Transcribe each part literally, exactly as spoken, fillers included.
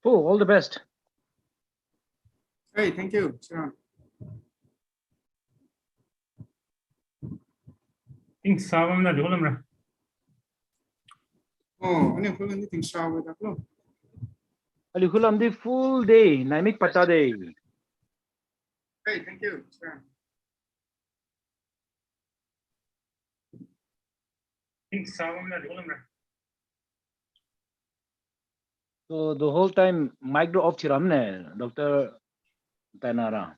Oh, all the best. Hey, thank you, Sharon. Tingsa bam na di khulamra. Oh, ani khulam di tingsa bam da khulam. Ali khulam di full day, naimik pata de. Hey, thank you, Sharon. Tingsa bam na di khulamra. So the whole time mic do off thiram ne, Doctor Tainara.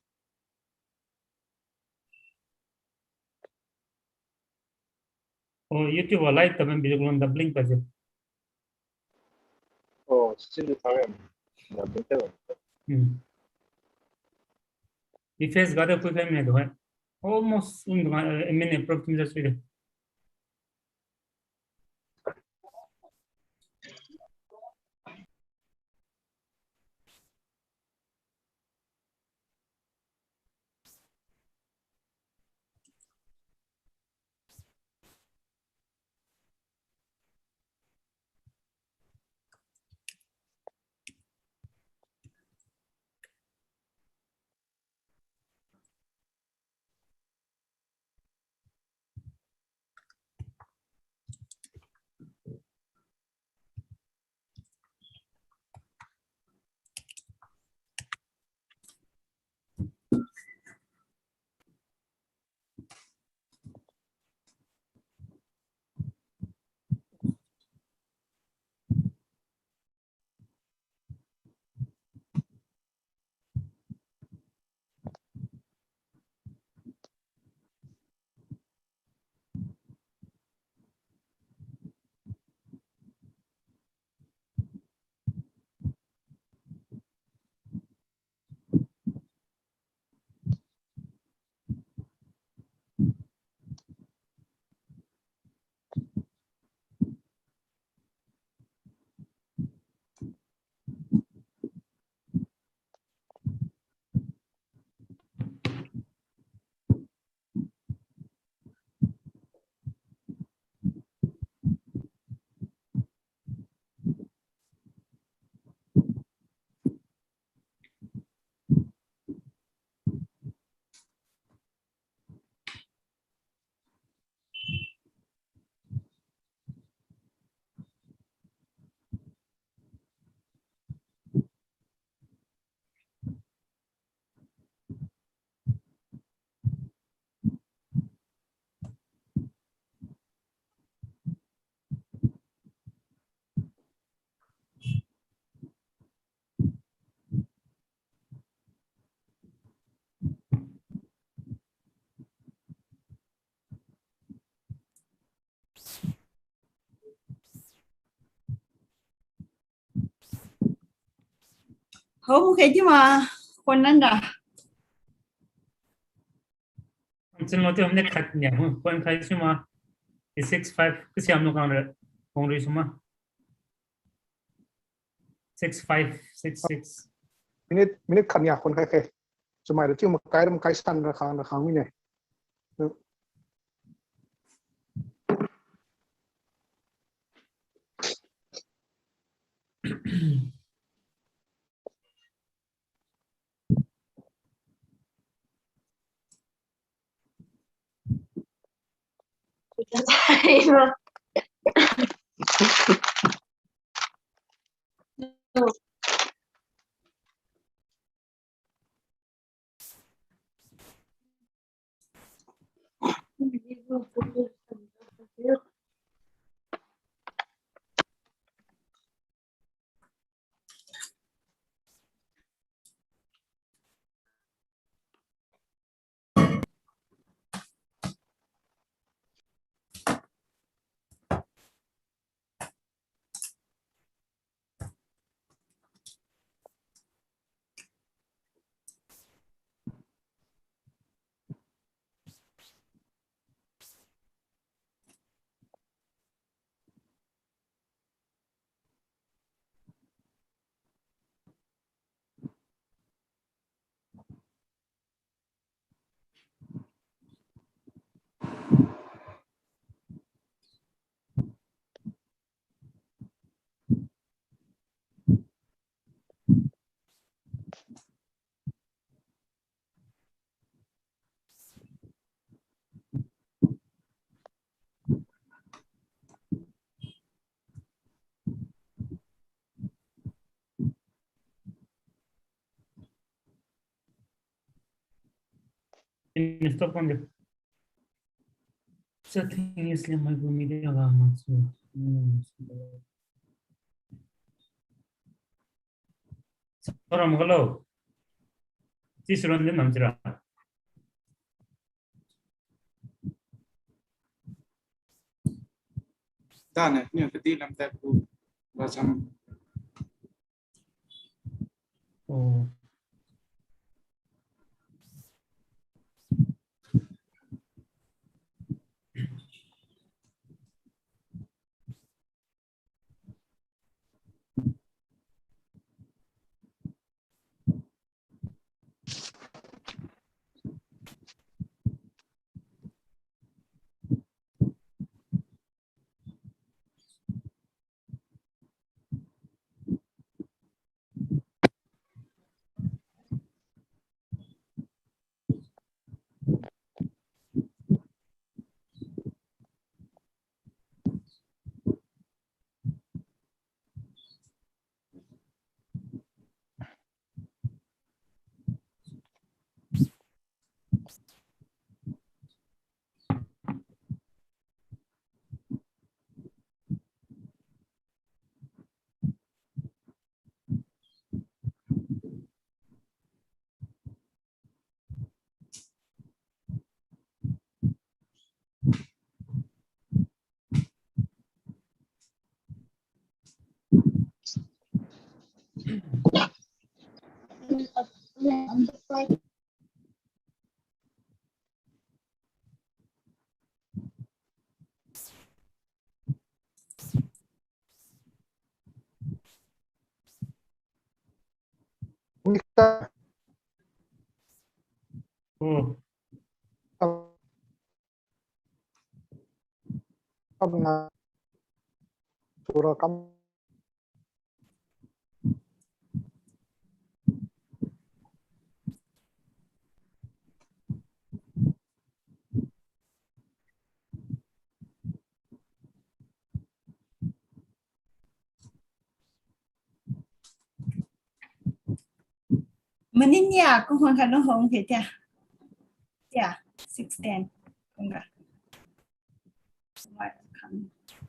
Oh, YouTube wa live taben video kulon da blink pa je. Oh, still the time. Da blink taben. Hmm. Effects ga de pui kai mine do hai. Almost un ga, eh, minute approx tum ja sui de. Hao khe di ma, khuan nanda. Chin lo ti omne khat nia, hu, khuan khai suma. Di six five, kasiam lo kang re, kong ri suma. Six five, six six. Minute, minute khat nia khuan khai khe. Chumai ra chiu makai ra makai san ra khang ra khang mine. Ini stop kan dia. Setting is le mai bu media ga masu. Saram galo. Ti suran din nam tira. Dane, ni kati lam tap ku basam. Oh. Nika. Hmm. Kam, kam na sura kam. Mani nia, kung hong kha nung hong khe tia. Tia, six ten. Kung ga.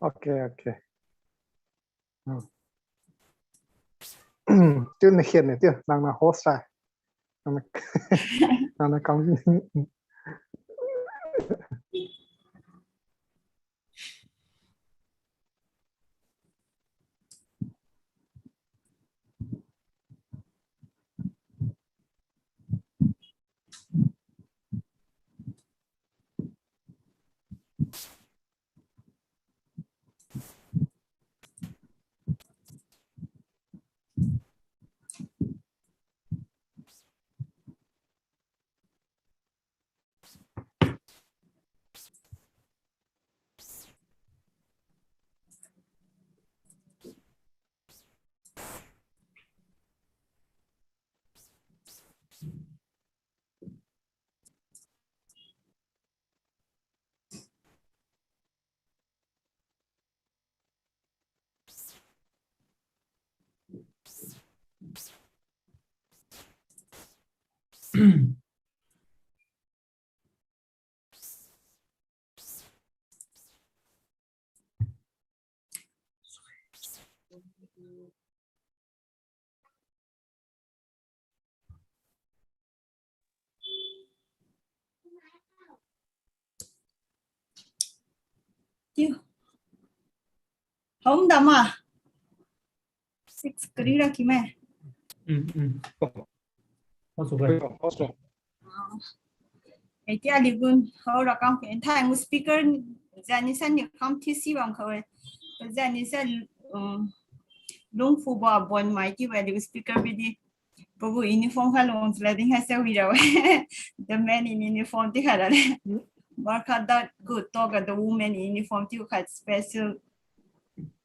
Okay, okay. Hmm. Tiu na khen ne, tiu, nang na host ra. Nang na, nang na kam. Tiu. Home dama. Six kari ra ki me. Hmm, hmm. Host bai. Host bai. Ah. Eti aliu gun hao ra kam ke. Enthai ngu speaker jani san ni kam T C bang kau e. Jani san, um, lungphu ba bon mai ti ba aliu speaker bidi. Pagu uniform kha long sila ding ha sa wi ra we. The man in uniform ti kha ra le. Markha that good talk at the woman in uniform ti kha special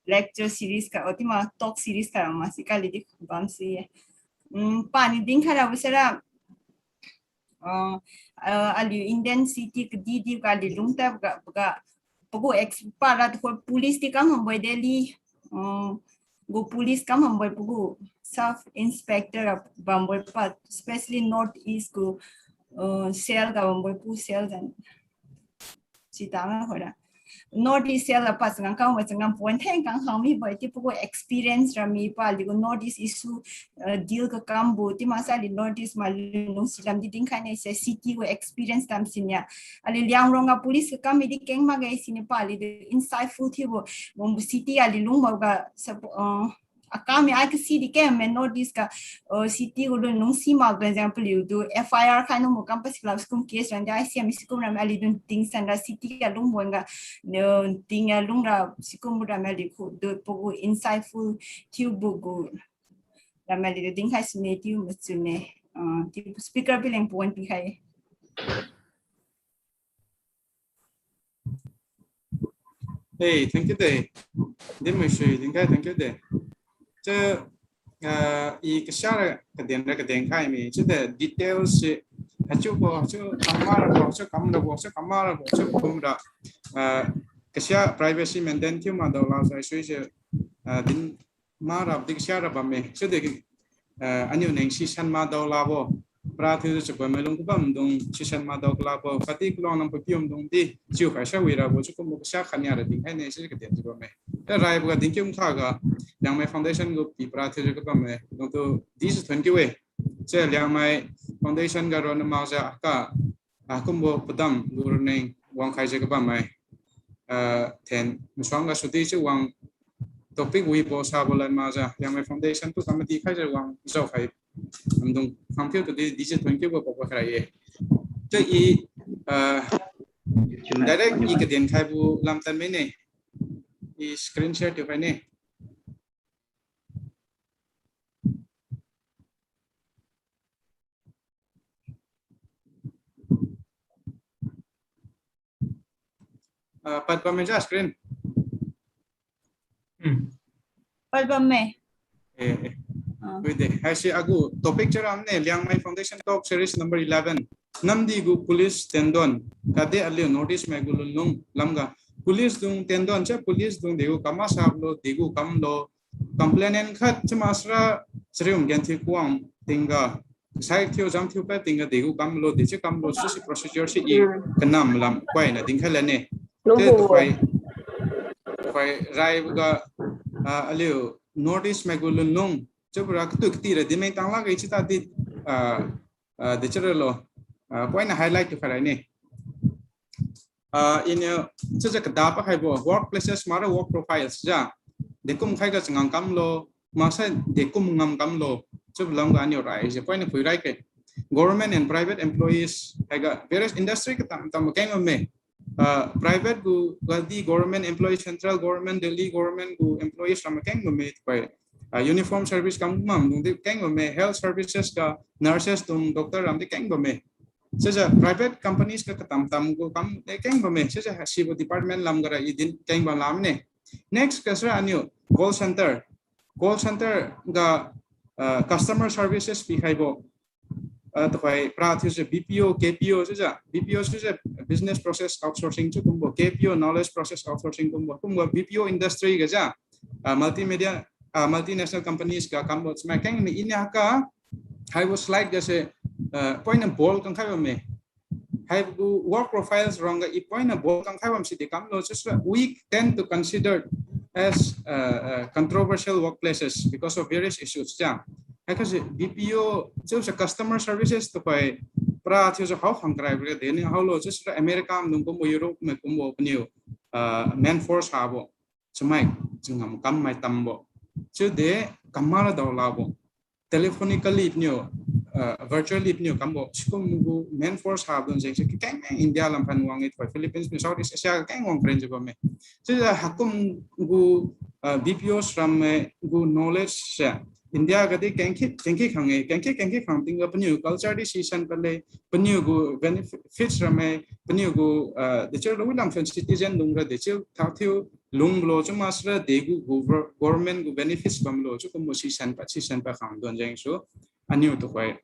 lecture series kha, otima talk series kha ma si kali di bam si ye. Hmm, pani ding kha ra we sara. Ah, ah, aliu Indian city kadi di ga aliu lungta ga, ga, pagu ex-, para tu police di kam hamboi Delhi, ah, gu police kam hamboi pagu sub inspector bamboi pa, especially North East gu, uh, cell ga wangbo pu cell ga. Sita nga hoira. North East cell ga pa changam kang wa changam point theng kang khang mibo-e, chiu pagu experience ra mi pa aliu gu North East issue, uh, deal ga kambo, chiu maksai aliu North East mai lunlung silam di dinkhai ne se city gu experience tam sinia. Aliu Liangrong ga police ga kam midi keng makge sini pa aliu insightful thiubo, wangbo city aliu lungbo ga, sap-, uh, akam mi ai kasi di ke me North East ga, uh, city gu lunlung si mak, for example, aliu tu F I R khai nung mu kam pa siklap sikum case randi I C M sikum ram aliu dun ting san ra city ga lungbo ga, no, ting ga lung ra sikum ram aliu khu du pagu insightful thiubo gu ram aliu du dinkhai sune chiu machun ne, uh, chiu speaker pi leng pawan pikhai. Hey, thank you de. Din mai sui, din kai, thank you de. Chiu, ah, i kasiara kaden ra kaden khai mi. Chiu de details si, hachiu bo, hachiu kamma ra bo, hachiu kam ra bo, hachiu kamma ra bo, hachiu kum ra. Ah, kasia privacy maintain thiu ma dao la sai sui si, ah, din ma rap di kasia ra bamme. Chiu de, eh, aniu neng sisan ma dao labo. Para thiu chaboi mailung kabam dung sisan ma dao kalabo. Khatdi kalong nang papium dung di chiu khai sa wi rabo chiu kumbo kasia khania ra dinkhai ne si kaden chiu bamme. Te raibo ga dinkiu kha ga Liangmai Foundation gu pi para thiu chiu kabamme. Dung tu di si thon kiu-e. Chiu Liangmai Foundation ga ron ma ja ka, ah, kumbo padam gu roneng wang khai je kabam mai. Ah, then, masuang ga sudi chiu wang topic wibo sabo lan ma ja, Liangmai Foundation tu committee khai je wang zao khai. Amdung khang thiu tu di, di je thon kiu bo papa khai ye. Chiu i, ah, direct i kaden khai bu lam tan mai ne. I screen share thiu khai ne. Ah, pad bamme ja screen. Hmm. Pad bamme. Eh, eh. Ah. Wait de. Haisi agu topic charam ne, Liangmai Foundation Talk Series number eleven. Namdi gu police tendon. Khatdi aliu North East mai gu lunlung lam ga. Police dung tendon chiu police dung degu kamma sabo lo, degu kamlo. Complainant khat chiu maksara charium gen thiu kuang tingga. Sai thiu jam thiu pa tingga degu kamlo, di chiu kamlo, si si procedure si i kanam lam khuaina dinkhai lan ne. Te tuhoi, tuhoi raibo ga, ah, aliu North East mai gu lunlung. Chiu bora katu kati ra di meng tang lak i chiu ta di, ah, ah, di chiu ra lo. Ah, point na highlight tu khai rai ne. Ah, iniu, chiujiu kada pa khaibo, workplaces mara work profiles ja. Dekum khai ga changam kamlo, maksai dekum ngam kamlo, chiu lam ga aniu rai, je point na phui rai ke. Government and private employees, haiga various industry katam tam keng bamme. Ah, private gu, ga di government employees, central government, Delhi government gu employees ram keng bamme, pai. Ah, uniform service kam mam dung di keng bamme, health services ga, nurses dung, doctor ram di keng bamme. Chiujiu private companies ga katam tam gu kam de keng bamme. Chiujiu sibo department lam ga ra i din keng bam lam ne. Next ga sira aniu call center. Call center ga, ah, customer services pikhaibo. Ah, tuhoi para thiujiu B P O, K P O chiujiu, B P O chiujiu business process outsourcing chiu kumbo, K P O knowledge process outsourcing kumbo, kumbo B P O industry ga ja, ah, multimedia, ah, multinational companies ga kambo chiumai keng ni inia ka, haibo slide ga se, ah, point na bold kang khai bamme. Haibo work profiles rong ga i point na bold kang khai bam si di kamlo, chiujiu we tend to consider as, uh, uh, controversial workplaces because of various issues ja. Haikha si B P O, chiujiu customer services tuhoi para thiujiu hao khang karai bra de ni haolo, chiujiu America dung kumbo, Europe mai kumbo paniu, uh, man force habo. Chiumai, changam kam mai tambo. Chiude, kamma ra dao labo. Telephonically paniu, uh, virtually paniu kambo. Sikum gu man force habo jeng si keng India lam phan wang i tuhoi Philippines ni Southeast Asia keng wang kren jiu bamme. Chiujiu haikum gu, uh, B P Os ram mai gu knowledge se India ga di kengkhi, kengkhi khang e, kengkhi, kengkhi khang tingga paniu culture di sisan pale, paniu gu benefits ram mai, paniu gu, uh, dechiu lo wi lam phan citizen dung ra dechiu thak thiu lungbo lo chiu maksara degu gu government gu benefits bambo lo chiu kumbo sisan pa, sisan pa khang don jeng su aniu tuhoi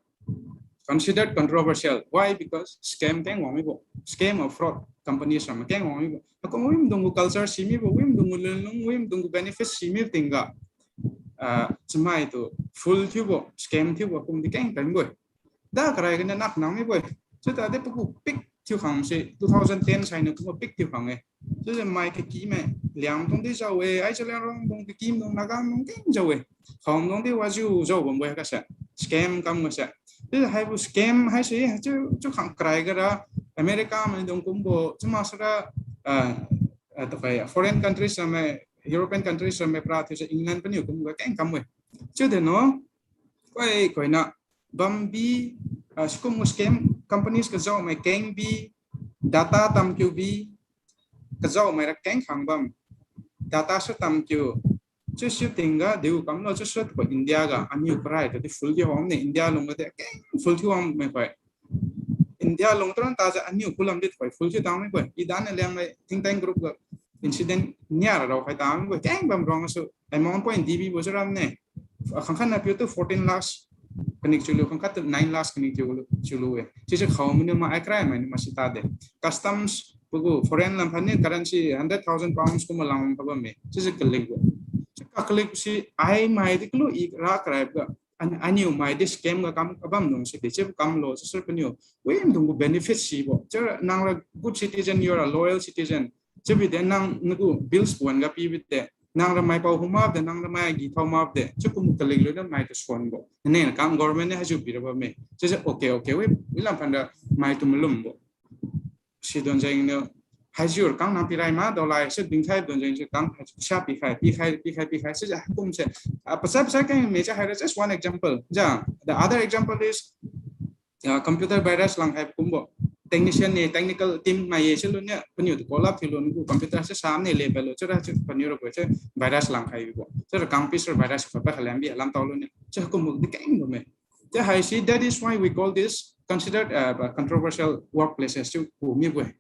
considered controversial. Why? Because scam keng wang mibo, scam or fraud companies ram keng wang mibo. Haikum wimdung gu culture si mibo, wimdung gu lunlung, wimdung gu benefits si mibo tingga, ah, chiumai tu fool thiubo, scam thiubo kum di keng pen bo-e. Da karai gana nak nang mibo-e. Chiu tadi pagu peak thiu khang se two thousand ten sainiu kumbo peak thiu khang-e. Chiujiu mai kaky mai Liangmai dung di jao-e, ai Zeliangrong dung, Kikim dung, Naga dung keng jao-e. Kham dung di wajiu jao bambo-e kase. Scam kam kase. Chiujiu haibo scam haise, chiu, chiu khang karai gara, America maidung kumbo, chiu maksara, ah, ah, tuhoi, foreign countries mai, European countries mai pra thiujiu England paniu kumga keng kam-e. Chiu de no, koi, koina, bambi, ah, sikum scam companies kajao mai keng bi, data tam kiu bi, kajao mai ra keng khang bam, data su tam kiu. Chiu siu tingga diu kamlo chiu su tuhoi India ga aniu karai tadi full thiu wang ne, India lungga di keng full thiu wang mai khoi. India lung tran tajiu aniu kulam di tuhoi full thiu tang mai khoi. I dan Liangmai think tank group ga incident nia ra rao khai tang mai khoi. Keng bam rong su amount point D B bo chiu ram ne. Khangkhat na piu tu fourteen lakhs kanik chiulu, khangkhat tu nine lakhs kanik chiulu, chiulu-e. Chiujiu khao maniu ma ai karai mainiu ma si tade. Customs pagu foreign lamphan ni currency hundred thousand pounds kumma lang kha bamme. Chiujiu kalikbo. Chiu kaklikbo si ai mai di kalu i ra karaiboga, an, aniu mai di scam ga kam abam dung si de, chiu kamlo chiu sir paniu wimdung gu benefit sibo. Chiu nangra good citizen, you are a loyal citizen. Chiubi de nang nagu bills puan ga pibi de, nangra mai pao hu mak de, nangra mai gi thao mak de, chiu kum kalik lu de mai tu suanbo. Nne kam government niu haijiu pira bamme. Chiujiu okay, okay, wi, wi lamphan ra mai tu malumbo. Sidon jengniu haijiu kang nang pirai ma daolai se dingkhai don jeng se kang sa pikhai, pikhai, pikhai, pikhai, chiujiu haikum se, ah, pasa, pasa keng me chiu haira just one example. Ja, the other example is, ah, computer virus langkhai kumbo. Technician ne, technical team mai ye se luniu, paniu tu call up thiulu niu computer se sam ne le palo, chiura chiu paniu rabo chiu virus langkhai bibo. Chiura kang piser virus pa pa khalam bi alam tao luniu. Chiu kumbo di keng bamme. Chiu haise, that is why we call this considered, uh, controversial workplaces chiu ku mibo-e.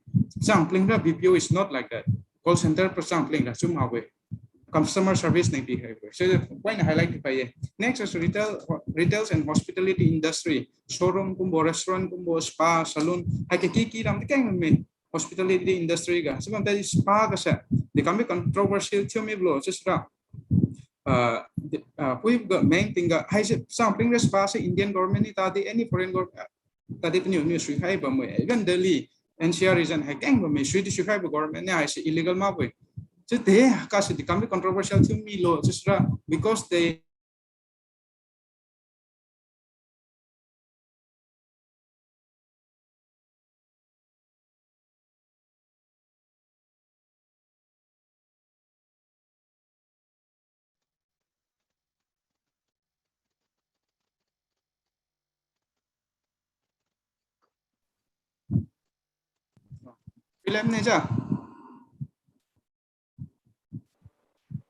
Chang plingra B P O is not like that. Call center pa chang plingra chiu makbo-e. Customer service neng pikhaibo-e. So, point highlight pi ye. Next is retail, retails and hospitality industry. Showroom kumbo, restaurant kumbo, spa, salon. Hai kaki ki ram di keng me. Hospitality industry ga. Chiu bam tadi spa ga se. Di kam bi controversial thiu mibo lo chiu sira. Ah, di, ah, pui ga main thing ga, haise, chang plingra spa se Indian government niu tadi any foreign government, tadi paniu niu suikhai bamme, even Delhi, N C R region hai keng bamme, sui di suikhaibo government niu haise illegal makbo-e. Chiu de, kase di kam bi controversial thiu milo chiu sira, because they Film ne ja.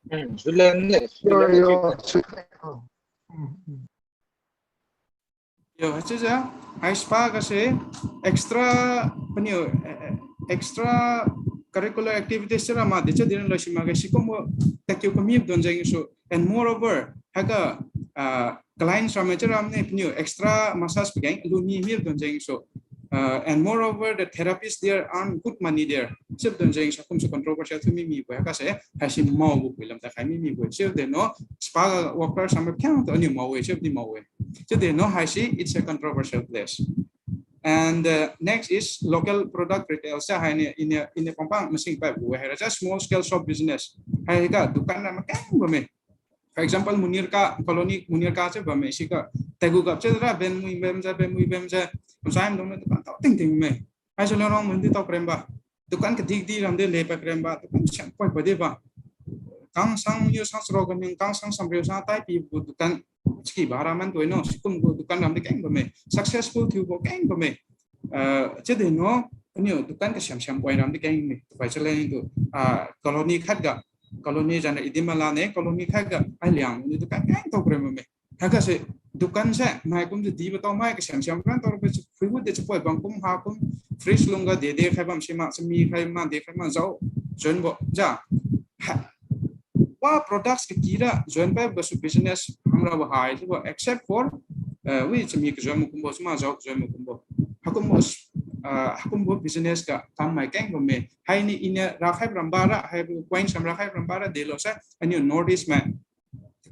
Hmm, film ne. Yo, film yo, ne. Hmm, hmm. Yo, hachiujiu, hai spa ga se extra paniu, eh, eh, extra curricular activities chiura ma di chiu di loi si makge sikumbo takiu kami don jeng su. And moreover, haiga, ah, clients ram chiura ne paniu extra massage pageng lu ni mi don jeng su. Uh, and moreover, the therapists there earn good money there. Chiu don jeng sa kumsu controversial thiu mi mibo-e, haiga se, haisi maobo pui lam ta khai mi mibo-e. Chiu de no, spa workers ram keng tu aniu mao-e, chiu di mao-e. Chiu de no, haisi, it's a controversial place. And, uh, next is local product retail. Sa haini, iniu, iniu pangpang masing paibo-e, haira just small scale shop business. Haiga dukan ram keng bamme. For example, Munirka, colony Munirka chiu bamme siga. Tegu gap chiura ben mui bem ja, ben mui bem ja. Kum sai dong na dukan tao ting ting me. Ai Zeliangrong mun di tao krem ba. Dukan kadih di ram di le pa krem ba. Dukan siang poi pa di ba. Kang sang yu sang sro ganing, kang sang samriu sang tai pibo dukan. Chiki ba raman tu no, sikum gu dukan ram di keng bamme. Successful thiubo keng bamme. Ah, chiu de no, aniu dukan kasiam siam poi ram di keng me. Pai chale tu, ah, colony khat ga, colony jana Idimalane, colony khat ga, ai Liang ni dukan keng tao krem bamme. Haiga se, dukan se, mai kum di di ba tao mai kasiam siam ran tao ra ba, phuigu de chapoi bang kum ha kum, fridge lungga de de khai bam sima, simi khai ma, de khai ma, jao, join bo, ja. Ha, wa products kaki ra, join pai gasu business, hamra ba hai, chiubo, except for, eh, wi chami kajoin ma kumbo, sima jao kajoin ma kumbo. Hakumbo, eh, hakumbo business ga, kam mai keng bamme. Haini iniu rakhai ramba ra, haibo coin sam rakhai ramba ra, delo sa, aniu North East mai.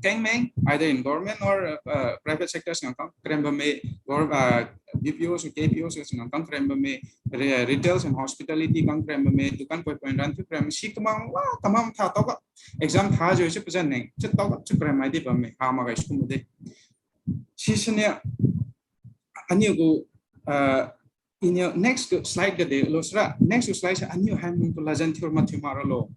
Keng meng, either in government or, uh, private sectors ngang kam, krem bamme, gov-, uh, B P O su, K P O su, changam kang karem bamme, re-, retails and hospitality kang karem bamme, dukan poi poi ran thiu karem, si kamang wa, kamang tha tao ga, exam tha jo si pazan neng, si tao ga, si karem mai di bamme, ha ma gai school de. Si sini, aniu gu, ah, iniu next gu slide ga de lo sira, next gu slide sa aniu hai mung tu lajan thiu ma thiu ma ra lo.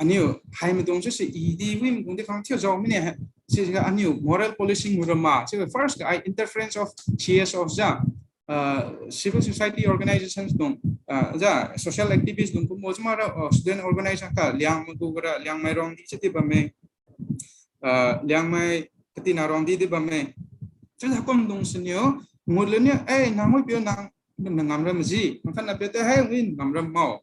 Aniu hai maidung si si i di wi maidung di khang thiu jao mine hai. Si ga aniu moral policing mu ra ma. Si first ga ai interference of C S Os ja, ah, civil society organizations dung, ah, ja, social activist dung kumbo jima ra, oh, student organization ka Liangmai gu ra, Liangmai rong di si di bamme. Ah, Liangmai kati na rong di di bamme. Chiu hakum dung siniu, ngut le niu, eh, nang wi piu nang, nang ngam ra maji, nang khat na piu te hai wi ngam ra mao.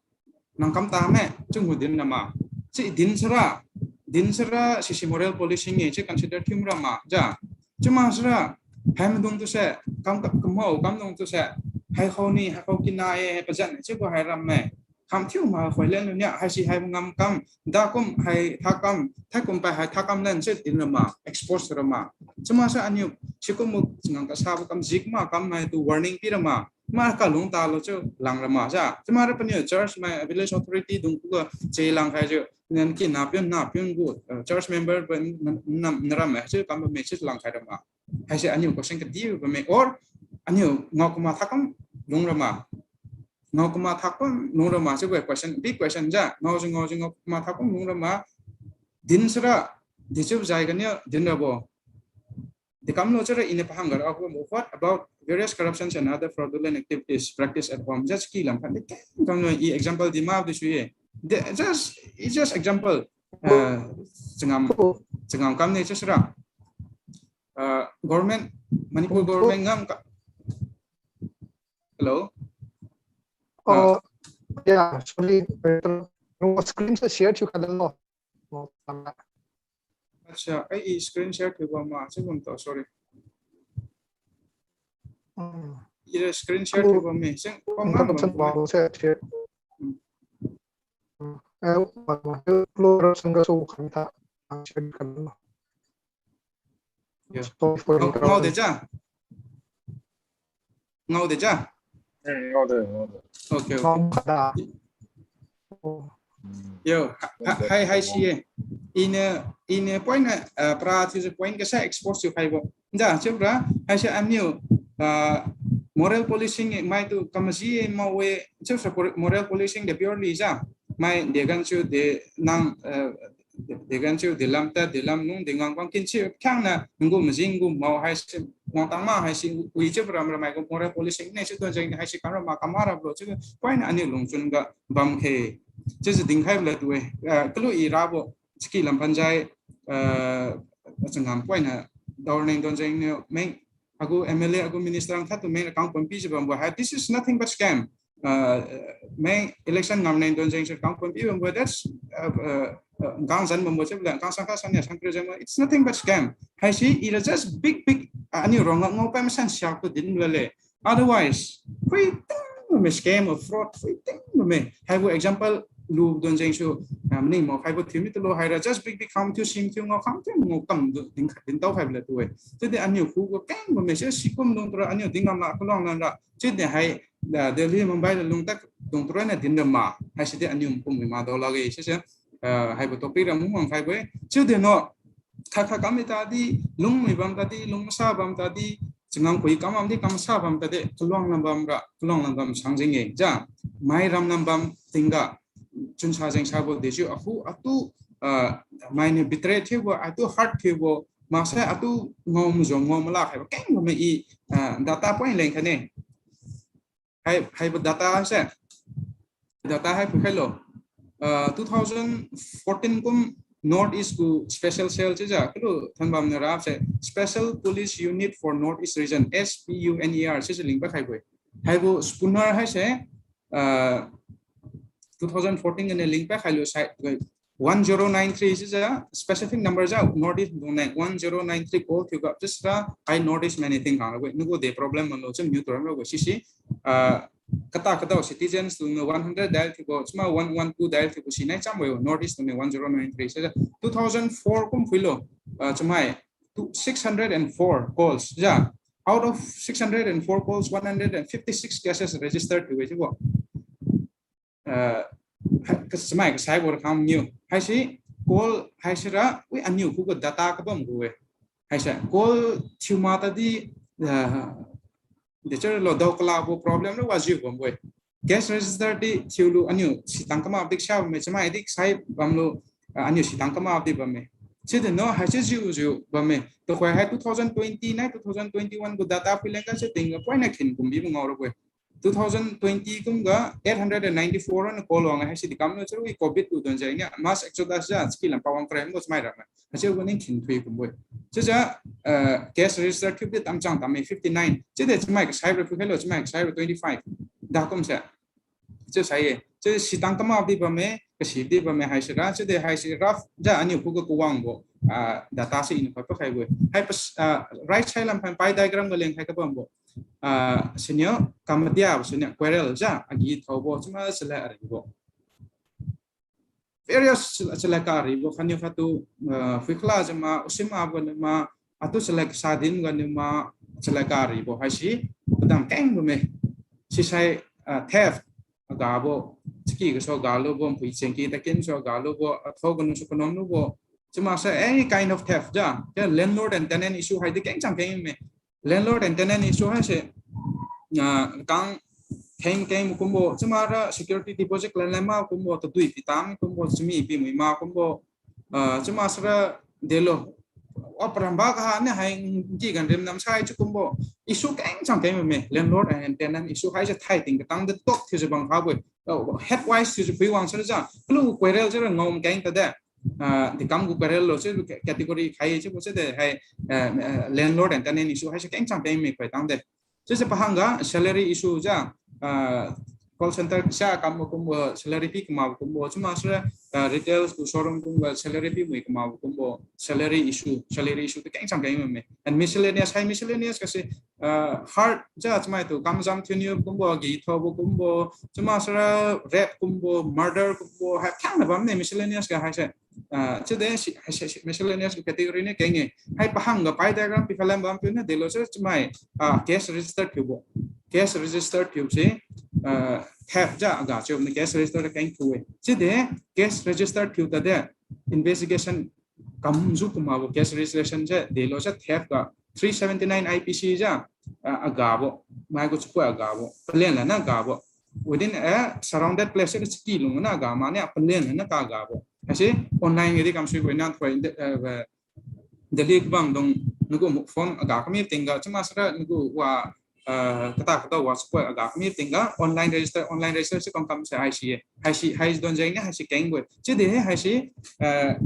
Nang kam ta me, chiu ngut din na ma. Chi din sara, din sara, si si moral policing e, chi consider thiu ra ma, ja. Chiu ma sara, hai maidung tu se, kam ka, kamao, kam dung tu se, hai khou ni, hai khou kina e, hai pazan, chi ko hai ram me. Kam thiu ma khoi len lu nia, hai si hai ngam kam, da kum hai tha kam, thai kum pai hai tha kam len se din ra ma, expose ra ma. Chuma sa aniu, si kum mu ngang ka sa bu kam jik ma kam mai tu warning pi ra ma. Ma ka lung ta lo chiu lang ra ma ja. Chuma ra paniu church mai village authority dung ku ga che lang khai chiu. Nan ki na pion na pion gu, eh, church member ba nam, naram mai chiu kam ba me chiu lang khai ra ma. Hai se aniu question ka di ba me or aniu ngao kuma tha kam lung ra ma. Ngao kuma tha kam lung ra ma, chiu question, big question ja. Ngao ji, ngao ji, ngao kuma tha kam lung ra ma. Din sara, di chiu jai ga niu, din ra bo. Di kam lo chiu ra iniu paham ga ra bo, what about various corruptions and other fraudulent activities practiced at home? Just ki lam khan di keng kam lo i example di ma di sui e. Di just, it's just example. Uh, changam, changam kam ni chiu sara. Uh, government, Manipur government ngam ka. Hello? Oh, yeah, sorry. No screen sa share thiu kha lo. Accha, ai i screen share thiu ba ma, chiu bam ta, sorry. Hmm. I ra screen share thiu ba me, sing, bam ma, bam ma. Share. Hmm. Hmm. Eh, bam ma, close sangga so khan tha, share kha lo. Yeah. Sorry for the interruption. Ngao, ngao de ja? Ngao de ja? Eh, ngao de, ngao de. Okay, okay. Ngao kada. Yo, ha, ha, hai, hai si e. Iniu, iniu point na, ah, pra thiu se point ga sa expose thiu khai bo. Ja, chiu pra, hai si aniu, ah, moral policing e, mai tu kamaji e, ma we, chiu sa por-, moral policing de purely ja. Mai de gan chiu de nang, ah, de, de gan chiu, de lam ta, de lam nung, de ngang bang kin chiu, khang na, ngu majing, ngu mao, hai si, wang tang ma, hai si, wi chiu, ram, ram, mai, gu, moral policing, ne, chiu, tuan jeng, hai si, kam, ram, ma, kam, ma, ram, lo, chiu, point, aniu, lungchun, ga, bam, khe, chiu, chiu, ding, khai, bla, tu, eh, ah, kalu, i, ra, bo, chiki, lam, phan, jai, ah, changam, point, na, dor, neng, tuan jeng, niu, meng, agu, M L A, agu, minister, ang, khat, tu, meng, kang, pon, pi, chiu, bam, bo, hai, this is nothing but scam. Ah, meng election ngam neng don jeng se kang pon pi bambo, that's, uh, uh, uh, kang zan bambo se bla, kang sang kha sang ya sang kre jeng bambo, it's nothing but scam. Hai si, ira just big, big, ah, aniu rong ngam ngau pai masan siak tu din bla le. Otherwise, phui ting bam me scam or fraud, phui ting bam me. Haibo example lu don jeng su, ah, maning mo, haibo thiu mi tu lo, haira just big, big kham thiu sim thiu ngau kham thiu ngau kam du, din, din tau hai bla tu e. Chiudi aniu khu gu keng bam me, si, sikum dung tu ra, aniu din ngam la, kaluang lan ra. Chiudi hai, ah, Delhi, Mumbai la lung tak dung tu ra na din ra ma. Hai si di aniu kum mi ma dau la ge, si si, ah, haibo topic ra mung wang khai bo e. Chiudi no, kha kha kam mi ta di, lung mi bam ta di, lung sa bam ta di, changam kui kam bam di, kam sa bam ta di, kaluang lam bam ra, kaluang lam bam sang jeng e. Ja, mai ram lam bam tingga, chunsa jeng sa bo de chiu, ahu, atu, ah, mai ni betray thiu bo, atu hurt thiu bo, masa atu ngau mujong ngau mala khai bo, keng bo me i, ah, data point leng khai ne. Hai, haibo data se. Data hai phui khai lo. Ah, two thousand fourteen kum North East gu special cell chiujiu, kalu thanbam na ra se Special Police Unit for North East Region, S P U N E R, chiujiu lingpa khai bo e. Haibo spooner hai se, ah, two thousand fourteen ga ne lingpa khai lu sai, one zero nine three chiujiu specific number jiu North East dung ne one zero nine three call thiu ga, chiusira hai North East mane ting kang ra bo e. Nagu de problem man lo chiu niu tu ram ra bo e. Sisi, ah, kata kadao citizens tu ne one hundred dial thiu bo, chuma one one two dial thiu bo, si nai cham bo e, North East tu ne one zero nine three. Chiujiu two thousand four kum phui lo, ah, chumai, two, six hundred and four calls ja. Out of six hundred and four calls, one hundred and fifty-six cases registered thiu-e chiubo. Uh, hai, ka-, chamai kasaibo ra khang niu. Haise call haise ra, wi aniu khuga data kabam gu-e. Haise call thiu ma tadi, uh, de chara lo dao kalabo problem ra wajiu bambo-e. Case register di thiulu aniu sitang kama di sia bamme, chamai di sai bamlu, ah, aniu sitang kama di bamme. Chiudi no haise jiu jiu bamme. Tuhoi hai two thousand twenty nai two thousand twenty-one gu data phuileng ga se tingga poina khin kumbi bu ngao rabo-e. Two thousand twenty kumga eight hundred and ninety-four na call wang haise di kam no chiu-e covid tu don jai niu mass exodus ja ski lam pawang krai mo chamai ra ma. Haise gu ning khin thui kumbo-e. Chiujiu, uh, case register thiu di tamchang tamme fifty-nine. Chiudi chamai kasaibo phuikhailo chamai kasaibo twenty-five. Da kum se. Chiu sai-e. Chiu sitang kama di bamme, kasi di bamme haise ra. Chiudi haise rough ja aniu khuga kawangbo, ah, data se iniu khoi pakhaibo-e. Hai pas, ah, right side lam phan pie diagram ga leng khai kabambo. Ah, siniu kamadia, siniu quarrel ja agi thaobo, chama sila aribo. Various chala, chala karibo, khaniu khatu, ah, phuikhla jama, usim abo nama, atu chala sa din ga nama, chala karibo haise, padam keng bamme. Sisai, ah, theft, agabo, chiki gasu galubo, pui chengki takin su galubo, athao kanu su kanom lubo. Chama sa any kind of theft ja, ja landlord and tenant issue hai di keng chang keng me. Landlord and tenant issue haise, ah, kang theng keng kumbo, chama ra security deposit lan lan ma kumbo, tadui pitam kumbo, chami pimui ma kumbo, ah, chama sara delo. Wa paramba kaha ne hai ki gan rim nam sai chiu kumbo. Issue keng chang keng me, landlord and tenant issue haise thai ting katang de tok thiujiu bang khabo-e. Oh, head wise thiujiu phui wang sara ja. Kalu quarrel sara ngam keng tade. Ah, di kam gu quarrel lo chiu category khai chiubo chiu de hai, ah, ah, landlord and tenant issue haise keng chang keng me khoi tang de. Chiujiu pahang ga salary issue ja, ah, call center sa kam kumbo salary pi kama kumbo, chama sara, ah, retail gu showroom kumbo salary pi mui kama kumbo salary issue, salary issue tu keng chang keng me. And miscellaneous, hai miscellaneous ga se, ah, hard ja chamai tu kam jam thiuniu kumbo, agi thaobo kumbo, chama sara rape kumbo, murder kumbo, hai khang na bam ne miscellaneous ga haise. Ah, chiude si, si, si, miscellaneous category niu keng-e. Hai pahang ga pie diagram pikhalan bam piu na delo se chamai, ah, case register thiubo. Case register thiu se, ah, theft ja aga chiu na case register keng thiu-e. Chiude case register thiu tade investigation kamjiu kumabo case registration se delo se theft ga three seventy-nine I P C ja, ah, agabo. Mai gu chapoi agabo. Palen lana gabo. Within a surrounded place se chiki lung na ga mane palen lana kagabo. Haise online ga di kamsuibo na thoi, eh, Delhi kabamdung nagu phone aga kami tingga chama sara nagu wa, ah, kata kata wa support aga kami tingga online register, online register se kam kam se haise, haise, hai don jeng ni haise kengbo-e. Chiudi haise, ah,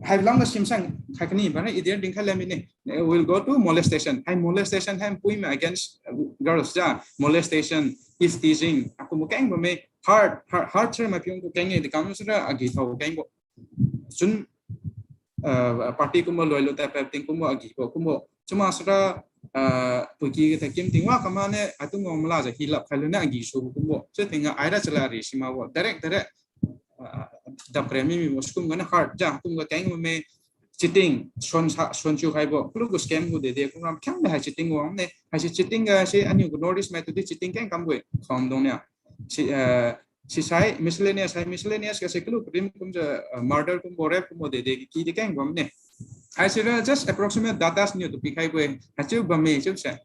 hai lam ga simsang khai kani bana idir dingkhai lam mine. Eh, we'll go to molestation. Hai molestation hai pui me against, uh, girls ja, molestation, is teasing. Aku mo keng bamme hard, hard, hard sir ma piung ko keng-e di kam sara agi thao kengbo. Chun, uh, party kumbo loilu ta pa ting kumbo agibo kumbo. Chuma sara, uh, puiki ta kim tingwa kamane atu ngom la ja hilap khailu na agi su kumbo. Chiu tingga aira chala ri simabo. Direct, direct, ah, dap kre mi mibo sikum gana hard ja, kum ga keng me cheating, son sa, son chiu khaibo, kulu gu scam gu dede, kum ram keng de hai cheating wang ne, haise cheating ga se aniu gu North East mai tu di cheating keng kam gu-e, kham dong nia. Si, ah, sisai, miscellaneous, hai miscellaneous ga se kulu rim kum ja, ah, murder kumbo, rape kumbo dede, ki di keng bam ne. Haise ra just approximate data niu tu pikhai gu-e, haichiu bamme chiu se.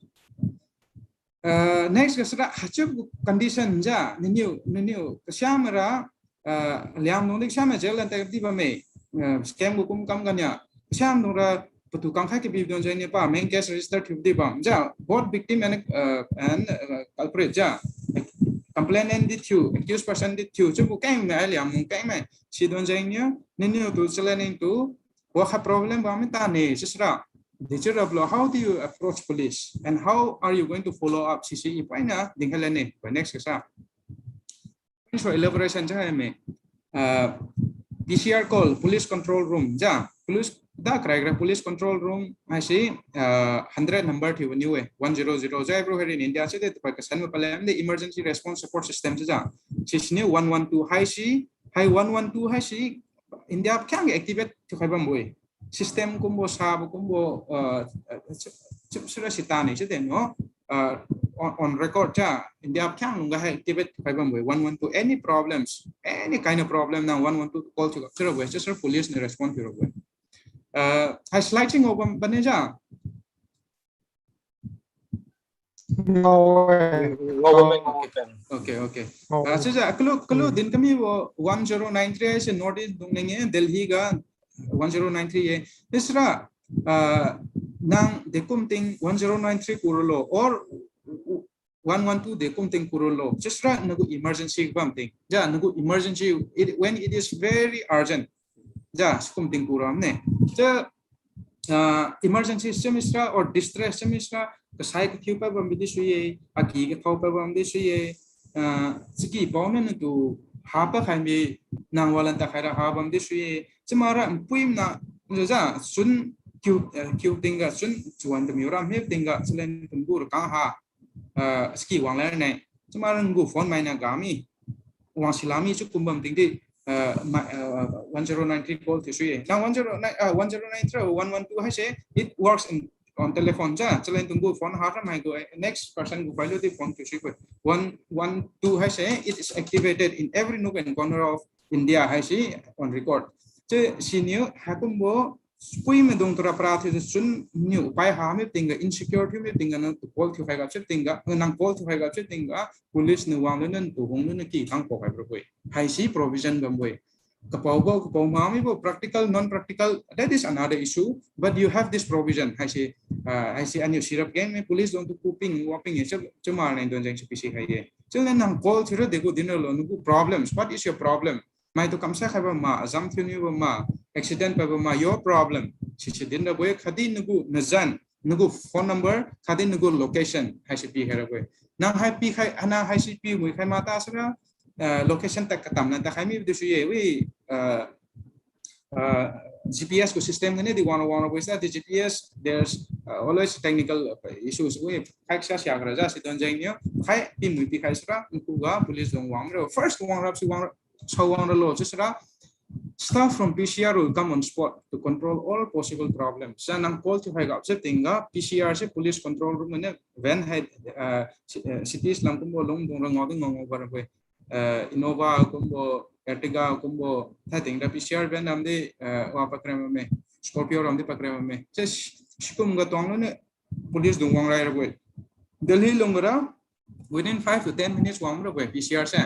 Uh, next ga sara haichiu gu condition ja, niniu, niniu, kasiam ra, uh, liam nung di kasiam jail lan tai di bamme, uh, scam gu kum kam gania, kasiam nung ra, patu kangkhai kabi don jai ni pa, main case register thiu di bam, ja, both victim and, uh, and, uh, culprit ja, complainant di thiu, accused person di thiu, chiu gu keng me, ai liam nung keng me, si don jai ni, niniu tu, challenging tu, Wakha problem ba mi ta ne, sisra. Dichira blo, how do you approach police? And how are you going to follow up? Sisi i paina, dingkhala ne, pa next kasa. Thanks for elaboration, ja, me. Uh, P C R call, police control room, ja. Police, da krai krai police control room, haisi, uh, hundred number thiu niu e, one zero zero, ja, bro, here in India, si de, pa kasan ma pale, the emergency response support system, ja. Sisi niu one one two, haisi, hai one one two, haisi, India khyang activate thiukhai bambo-e. System kumbo, sabo kumbo, uh, uh, Chip sira sita ni, chiu de no, uh, on, on record ja, India khyang lungga hai activate khai bambo-e, one one two, any problems, any kind of problem nang one one two call thiu gap sira bo-e, chiu sira police niu respond thiu rabo-e. Uh, hai slide ching ngao bam, bam ne ja? Ngao-e. Ngao bam, ngao bam. Okay, okay. Ngao bam. Ah, chiujiu, kalu, kalu din kami bo one zero nine three haise North East dung neng-e, Delhi ga one zero nine three ye. Chiusira, ah, nang dekum ting one zero nine three kuro lo, or one one two dekum ting kuro lo. Chiusira nagu emergency bam ting. Ja, nagu emergency, it, when it is very urgent. Ja, sikum ting kuro ne. Chiu, ah, emergency chiu misira or distress chiu misira, kasai kathiu pad bambi di sui ye, agi kathao pad bambi di sui ye, ah, chiki pao na natu ha pa khai mi nang walan ta khai ra ha bamdi sui ye. Chiu mara npui mana, ja, chun kiu, eh, kiu tingga, chun chuan tamiu ram he tingga, chiulen tumbu ra kang ha, ah, chiki wang la ne. Chiu mara ngu phone mai na ga mi. Wang sila mi chiu kum bam ting di, ah, ma, ah, one zero nine three call thiu sui ye. Nang one zero nine, ah, one zero nine three, one one two haise, it works in on telephone ja, chiulen tumgu phone ha ra mai gu, eh, next person gu phai lu di phone thiu sui gu. One one two haise, it is activated in every nook and corner of India haise on record. Chiu siniu haikumbo, pui maidung tura para thiu chun niu pai ha mi tingga, insecure thiu mi tingga, nang tu call thiu khai gap chiu tingga, nang call thiu khai gap chiu tingga, police niu wang lu nang tu hung lu nang ki tang po khai bro boi. Haise provision bam boi. Kapao bo, kapao ma mi bo, practical, non-practical, that is another issue. But you have this provision. Haise, ah, haise aniu sirap geng mi police dung tu kuping, waping ye, chiu, chiu ma nai don jeng si pisi hai ye. Chiu le nang call thiu ra degu din ra lo, nagu problems. What is your problem? Mai tu kamsai khai bam ma, azam thiu niu bam ma, accident pa bam ma, your problem. Sisi din ra bo ye, khatdi nagu nazan, nagu phone number, khatdi nagu location, haise pi khai ra bo ye. Nang hai pi khai, nang haise pi mui khai ma ta sira, uh, location ta katam na ta khai mi di sui ye, wi, uh, uh, G P S gu system gane di wang wang ra bo ye sa, di G P S, there's, uh, always technical, uh, issues. Wi, khai sa sia kara ja si don jeng niu, khai pi mui pi khai sira, nkuga police dung wang ra. First wang ra si wang ra, sao wang ra lo, chiu sira, staff from P C R will come on spot to control all possible problems. Sa nang call thiu hai gap chiu tingga, P C R se police control room ne, van hai, uh, ci-, uh, cities lam kumbo lung dung ra ngao di ngao ngao ba ra bo ye. Uh, Innova kumbo, Ertiga kumbo, hai tingga P C R van ram di, uh, wa pakra ma me, Scorpio ram di pakra ma me. Chiu si-, sikum ga tuang lu ne, police dung wang rai ra bo ye. Delhi lung ga ra, within five to ten minutes wang ra bo ye, P C R se.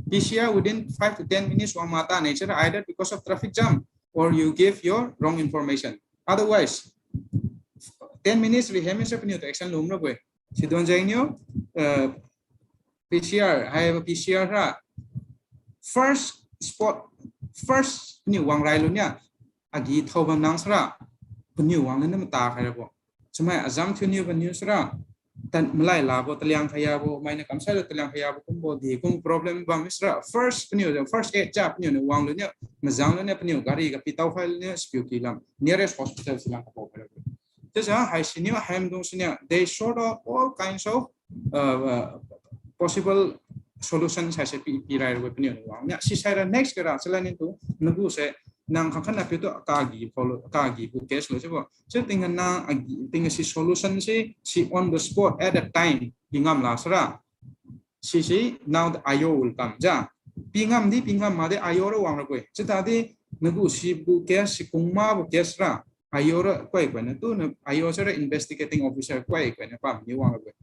P C R within five to ten minutes wang ma ta ne, chiu ra either because of traffic jam or you give your wrong information. Otherwise, ten minutes ri hem se paniu tu action lum ra bo ye. Si don jeng niu, uh, P C R, hai P C R ra. First spot, first paniu wang rai lu nia, agi thao bam nang sira, paniu wang lu ne mata khai ra bo. Chiu mai azam thiu niu paniu sira, tan malai la bo, taliang khaya bo, mai na kamsai lu taliang khaya bo, kumbo di, kum problem bam mi sira, first paniu, first aid ja paniu niu wang lu nia, mazang lu nia paniu gari ga pitao khai lu nia, S P U ki lam, nearest hospital si lam kapao khai ra bo. Chiujiu, hai siniu, hai maidung siniu, they sort of all kinds of, uh, uh, possible solutions haise pi, pi rai ra bo ye paniu niu wang nia. Si sai ra next ga ra, chiu la niu tu, nagu se, nang khangkhat na piu tu, kagi follow, kagi gu case lo chiu bo. Chiu tingga nang, agi, tingga si solution si, si on the spot, at that time, pi ngam la sira. Sisi, now the I O will come. Ja, pi ngam di, pi ngam ma di I O ra wang ra bo ye. Chiu tadi, nagu sibo case, si kungma bo case ra, I O ra koi koi na tu, na I O sira investigating officer koi koi na pam ni wang ra bo ye.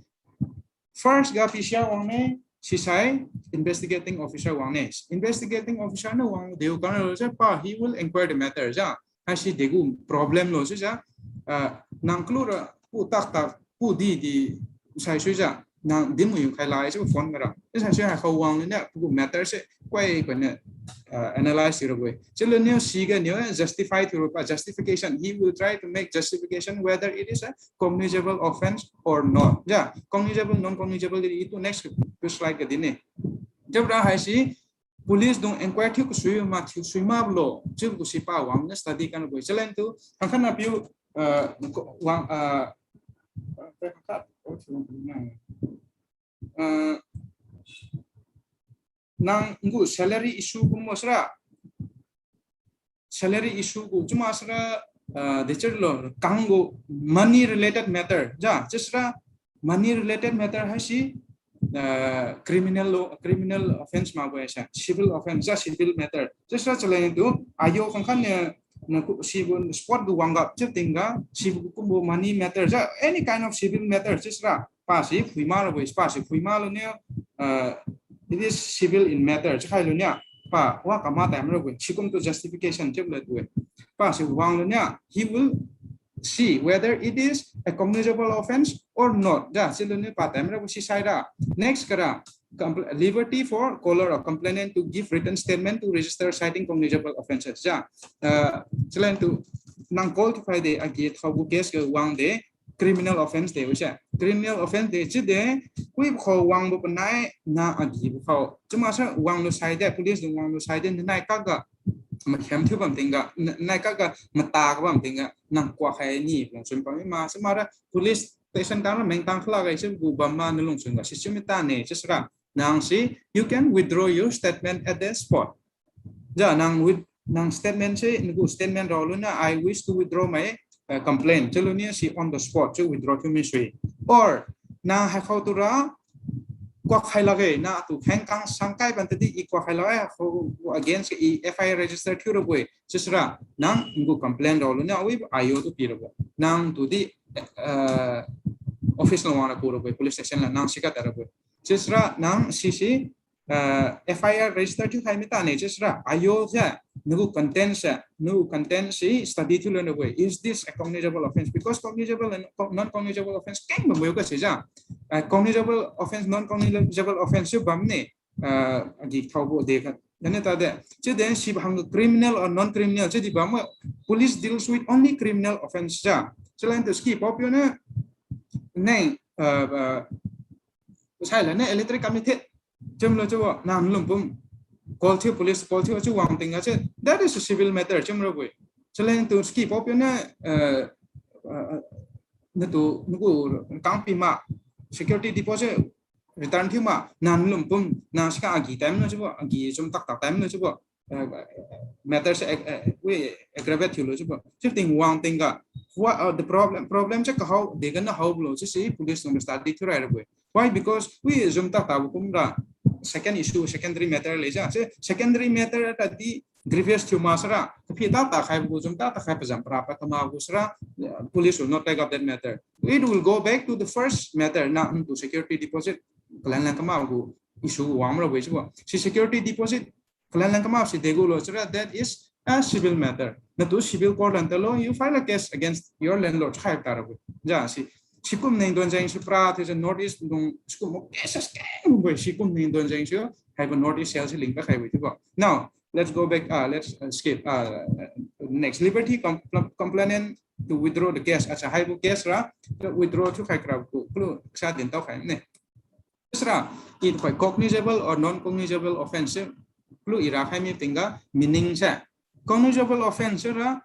First ga P C R wang ne, sisai investigating officer wang ne. Investigating officer na wang deu kan lo se pa, he will inquire the matter ja. Haisi degu problem lo chiujiu, ah, nang kalu ra pu tak tak pu di di sai suijiu, nang dinmu yung khai lai chiu phone ga ra. Chiusai sui hai khou wang lu nia, pagu matter se koi koi na, ah, analyze thiu ra bo ye. Chiu lu niu siga niu, eh, justify thiu ra pa, justification. He will try to make justification whether it is a cognizable offense or not. Ja, cognizable, non-cognizable di itu next tu slide ga din ne. Chiura haisi, police dung inquire thiu kasui ma thiu sui ma bo lo, chiubo si pa wang ne study kan bo ye. Challenge tu, khangkhat na piu, uh, wang, uh, uh, nang gu salary issue kumbo sira, salary issue gu chiuma sira, uh, dechiulo kanggu money related matter. Ja, chiusira money related matter haise, uh, criminal law, criminal offence makbo haise, civil offence, ja, civil matter. Chiusira chaleng tu, ayo khangkhan ne, na ku, sibo spot gu wangga chiu tingga, sibo kumbo money matter, ja, any kind of civil matter, chiusira, pasi phuima rabo, pasi phuima luniu, uh, it is civil in matter, chiukhai luniu, pa, wa kama time rabo, sikum tu justification chiu le tu. Pasi wang luniu, he will see whether it is a cognizable offence or not. Ja, si luniu pa time rabo si saira. Next kara, compl-, liberty for caller or complainant to give written statement to register citing cognizable offences. Ja, uh, chaleng tu nang call thiukhai de, agi thaogu case ga wang de, criminal offence de, wise. Criminal offence de, chiude, kui khao wangbo panai, na agibo khao. Chiu maksai wanglu sai de, police dung wanglu sai de, nai kakga, makhem thiu bam tingga, n-, nai kakga, mata kabam tingga, nang kuak khai ni, lungchun pami ma, chiu makra, police station tang ra mengtang khala gai chiu gu bam ma, na lungchun ga, si chiu mi ta ne, chiusira. Nang si, you can withdraw your statement at the spot. Ja, nang with, nang statement se, nagu statement rao luniu, I wish to withdraw my, uh, complaint. Chiu luniu si on the spot, chiu withdraw thiu mi sui. Or, nang haikhao tura, kuak khai lakge, na tu kheng kang sangkai ban tadi, i kuak khai lakge, haikhao against i F I R register thiu rabo-e. Chiusira, nang nagu complaint rao luniu, awi ayo tu pi rabo. Nang tu di, uh, office lo wang ra ku rabo-e, police station la, nang siga ta rabo-e. Chiusira, nang sisi, uh, F I R register thiu khai mi ta ne, chiusira, ayo ja, nagu content se, nagu content si study thiu lon rabo-e. Is this a cognizable offence? Because cognizable and co-, non-cognizable offence keng bambo ga si ja. Uh, cognizable offence, non-cognizable offence chiu bam ne, uh, agi thaobo de kha. Dane ta de. Chiu de si hang criminal or non-criminal chiu di bam, police deals with only criminal offence ja. Chaleng tu ski pao piu ne, neng, uh, uh, sai la ne electric committee. Chiu mlo chiubo, nang lumpum. Call thiu, police call thiu, chiu wang tingga chiu. That is a civil matter, chiu mlo bui. Chaleng tu ski pao piu ne, uh, uh, natu, nagu kangpi ma, security deposit return thiu ma, nang lumpum, nang siga agi time no chiubo, agi chum tak tak time no chiubo, uh, matter se, uh, uh, we aggravate thiulo chiubo. Chiu ting wang tingga, what, uh, the problem, problem se kahao, de ga na hao lo, chiu si police nung study thiu rai rabo-e. Why? Because we chum tak tak bo kumra, second issue, secondary matter le ja. Se secondary matter ta di grievous thiu ma sara, kaphi ta ta khai bo, chum ta ta khai pajam para pa kama bo sara, uh, police will not take up that matter. It will go back to the first matter, na, mm, to security deposit, kalan lan kama bo issue wang rabo-e chiubo. Si security deposit, kalan lan kama si degu lo chiura, that is a civil matter. Natu civil court lan talo, you file a case against your landlord, khai ta rabo-e. Ja, si, sikum neng don jeng si pra, thiu se North East dung, sikum mo cases keng bo, sikum neng don jeng si, haibo North East cell si lingta khai bo chiubo. Now, let's go back, uh, let's, uh, skip, uh, next. Liberty com-, complainant to withdraw the case. Acha, haibo case ra, withdraw thiu khai kra ku, kulu sa din tao khai ne. Sara, it quite cognizable or non-cognizable offence se, kulu ira khai mi tingga meaning se. Cognizable offence ra,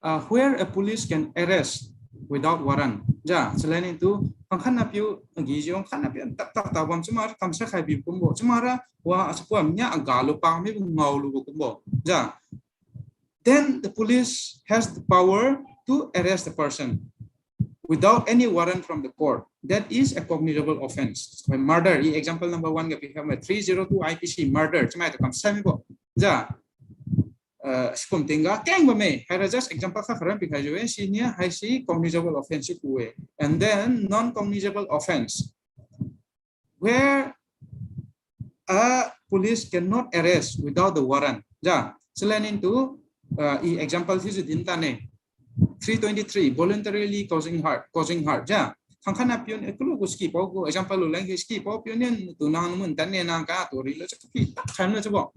uh, where a police can arrest without warrant. Ja, chaleng tu, pangkhan na piu, agi jong khan na piu, tak tak tak bam chiu ma, kamsa khai bi kumbo. Chiu ma ra, wa, asapuam nia aga lu pang mi ngao lu kumbo. Ja, then the police has the power to arrest the person without any warrant from the court. That is a cognizable offence. When murder, i example number one ga pi kha, three zero two I P C, murder, chamai tu kam sami bo. Ja, uh, sikum tingga keng bamme. Haira just example kha kharan pi khai jiu-e, si nia haisi cognizable offence ku-e. And then non-cognizable offence, where a police cannot arrest without the warrant. Ja, chaleng tu, uh, i example thiujiu din ta ne. Three twenty-three, voluntarily causing hurt, causing hurt. Ja, khangkhat na piu, eh, kulu gu ski pao gu example lu leng ski pao piu nian tu nang mun tan ne nang ka tu ri lo cha kaphi tak khai mi chiubo.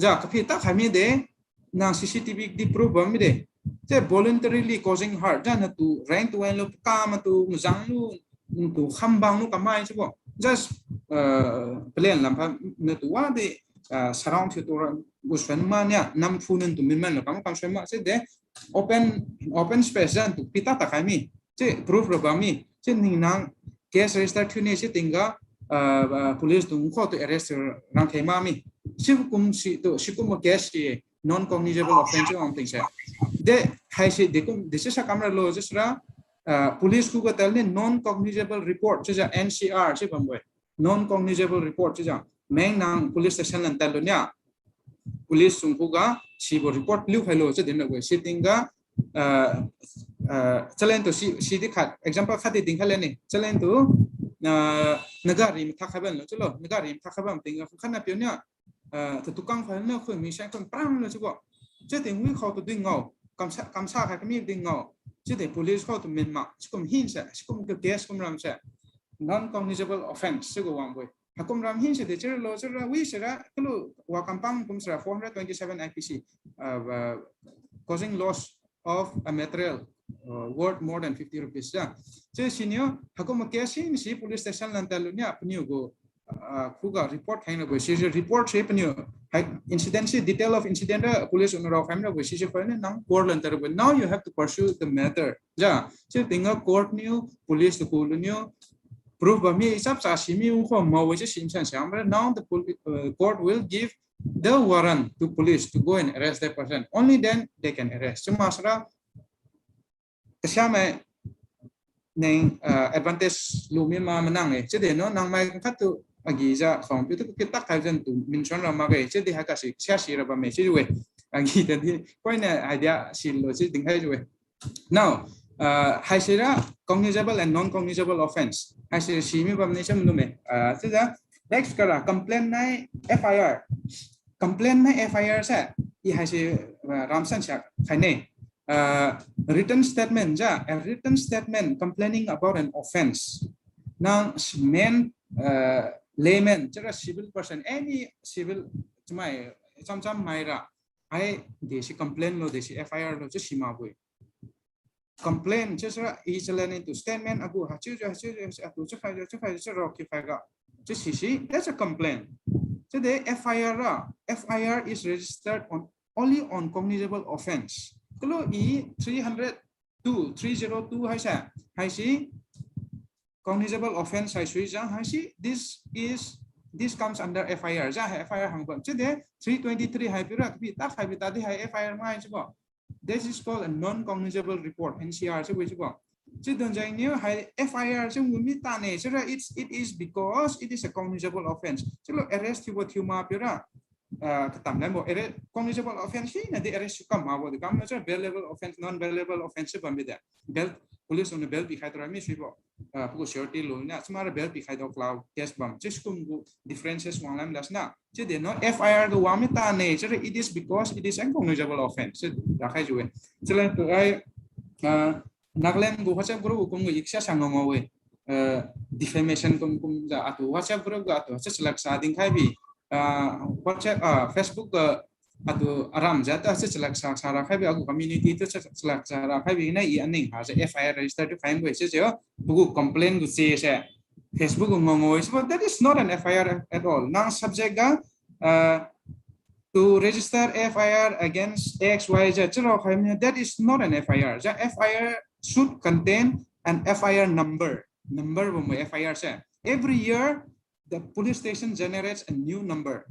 Ja, kaphi tak khai mi de, nang C C T V di proof bam mi de. Te voluntarily causing hurt, ja natu rank tu wan lo ka ma tu mazang lu, natu khambang lu kamai chiubo. Just, uh, plan lam pha natu wa de, uh, surround thiu tu ra gu suan ma nia, nam phu natu min man lo kam kam suan ma se de, open, open space ja natu phi tak tak khai mi. Chi proof ra bam mi. Chi ning nang case register thiu ne chi tingga, uh, uh, police tu kho tu arrest rang khai ma mi. Sikum si tu, sikum case si, Non-cognizable offence chiu wang tingse. De, haise dekum, de chiusa kamra lo chiusira, ah, police khuga tadlu niu non-cognizable report chiujiu N C R chiu bambo-e. Non-cognizable report chiujiu. Meng nang police station lan tadlu niu police sung khuga sibo report liu khailo chiu dinrabo-e. Sitingga, ah, ah, chalen tu si, sidi khat, example khatdi dinkhai lane. Chalen tu, ah, nagari mathak khaiban lo chiulo, nagari mathak khaiban tingga khatna piu niu, ah, tu tukang khaina khui mi sai khui prang lo chiubo. Chiudi wi khao tu dui ngao, kamsa, kamsa khai kami dui ngao. Chiudi police khao tu minma, sikum hinse, sikum ka case kum ramse. Non-cognizable offence chiuga wangbo-e. Haikum ram hinse de chiura lo chiura wi sira kalu wa kampang kum sira four hundred twenty-seven I P C, ah, ah, causing loss of a material, uh, worth more than fifty rupees ja. Chiu siniu haikum case hinsi police station lan tadlu niu paniu gu, ah, khuga report khainabo-e. Si report se paniu hai incident se detail of incident ra police unrao khainabo-e. Sise khainiu nang court lan tadbo-e. Now you have to pursue the matter ja. Chiu tingga court niu police tu kulu niu proof bammi chapcha simi khuga mawi chiu simsan siamra. Now the poli-, uh, court will give the warrant to police to go and arrest that person. Only then they can arrest. Chiu maksara kasiamai neng, ah, advantage lu mi ma manang-e. Chiudi no nang mai khat tu agi ja khang piu tu kitak khai jan tu mention ra makge. Chiudi haikasi sia sira bamme chiu-e. Agi tadi poina idea silo chiu dinkhai chiu-e. Now, ah, haisira cognizable and non-cognizable offence. Haisira simi bamne chiu malume. Ah, chiujiu next kara complaint nai F I R. Complaint nai F I R se i haise, ah, ramsan sia khaine. Ah, written statement ja, a written statement complaining about an offence. Nang s-, men, ah, layman, chiura civil person, any civil, chamai, chamcham maira, hai desi complaint lo, desi F I R lo chiu simakbo-e. Complaint chiusira i challenge into statement agu hachiujiu, hachiujiu, atu chiukhaijiu, chiukhaijiu, chiura kiukhaiga chiu sisi, that's a complaint. Chiudi F I R ra, F I R is registered on, only on cognizable offence. Kalu i three hundred two, three zero two haise, haise cognizable offence hai suijiu haise, this is, this comes under F I R ja, hai F I R hangbo. Chiudi three twenty-three hai piura kapitak hai pitadi hai F I R mai chiubo. This is called a non-cognizable report, N C R chiubo chiubo. Chiudon jengniu hai F I R chiu ngumi tane chiura, it's, it is because it is a cognizable offence. Chiulo arrest thiubo thiu ma piura, ah, katam lanbo, arre-, cognizable offence hinadi arrest thiu kam makbo di kam na chiura bailable offence, non-bailable offence chiu bambi de. Bail, police oniu bail pikhai tura mi suibo, ah, pagu surety luniu chamara bail pikhai do cloud case bam. Chiu sikum gu differences wanglam lasna. Chiudi no F I R ga wangmi tane chiura it is because it is a cognizable offence chiu rakhai jiu-e. Chiulan tu ai, ah, Nagaland gu WhatsApp group gu kum gu iksa sa ngao ngao-e. Ah, defamation kum kumjiu atu WhatsApp group ga atu chiu chalaksa dinkhai bi. Ah, WhatsApp, ah, Facebook ga atu aram jiu atu chiu chalaksa sa rakhai bi, agu community tu chiu chalaksa rakhai bi na i aning hajiu F I R register tu khai ngao-e chiujiu pagu complaint gu che se Facebook gu ngao ngao-e chiubo, that is not an F I R at all. Nang subject ga, ah, to register F I R against X Y Z chiu raokhai mi, that is not an F I R. Jiu F I R should contain an F I R number. Number bambo F I R se. Every year, the police station generates a new number.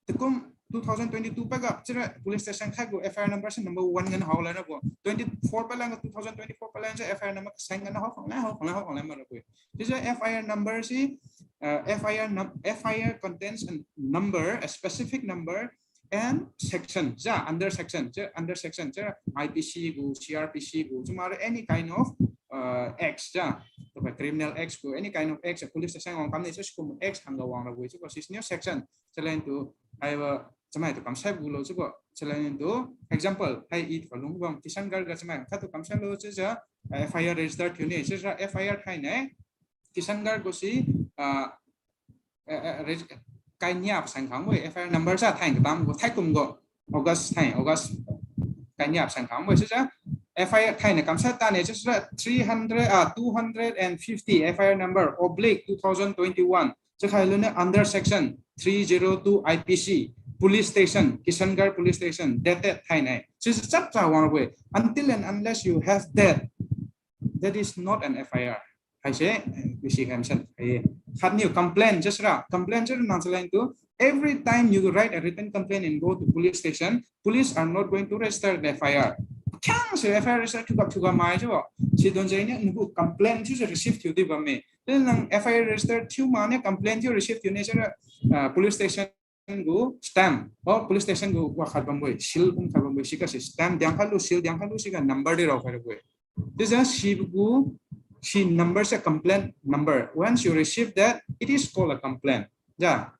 Takum two thousand twenty-two paiga chiura police station khai gu F I R number se number one ngan hao lanbo. Twenty-four pailan ga two thousand twenty-four pailan se F I R number kaseng ngan hao khanglan, hao khanglan, hao khanglan marabo-e. Chiujiu F I R number se, ah, F I R num-, F I R contains a number, a specific number, and section, jiu under section, jiu under section, jiu I P C gu, C R P C gu, chamara any kind of, ah, acts, jiu, taboi criminal acts gu, any kind of acts, police station wang kamne chiu sikum acts hangga wang rabo-e chiubo, sisiniu section, chiulan tu, haibo, chamai tu kamsai gulo chiubo, chiulan tu, example, hai i palung bam, Kishangarh ga chamai khat tu kamsai lo chiujiu, ah, F I R register thiune, chiujiu F I R thainai, Kishangarh gu si, ah, eh, eh, reg-, kainia pasang khangbo-e, F I R number sa thainai katam gu, thaikum gu, August thai, August kainia pasang khangbo-e, chiujiu F I R thainai kamsai tane, chiujiu three hundred, ah, two hundred and fifty F I R number oblique two thousand twenty-one. Chiukhai luniu under section three zero two I P C, police station, Kishangarh police station, dated thainai. Chiujiu chapcha wang rabo-e. Until and unless you have that, that is not an F I R. Haise, eh, isi khamsan, eh, khatniu complaint, chiusira, complaint chiura nang chiulan tu, Every time you write a written complaint and go to police station, police are not going to register the F I R. Khang se F I R register thiuga thiuga mai jiu. Sidon jeng niu nagu complaint thiu se receive thiu di bamme. Then nang F I R register thiu mane complaint thiu receive thiu ne sira, ah, police station gu stamp, or police station gu wa khat bambo-e, seal kum khat bambo-e, siga se stamp diang khalu, seal diang khalu, siga number di rao khai rabo-e. Chiujiu sibo gu, si number se complaint number. Once you receive that, it is called a complaint. Ja.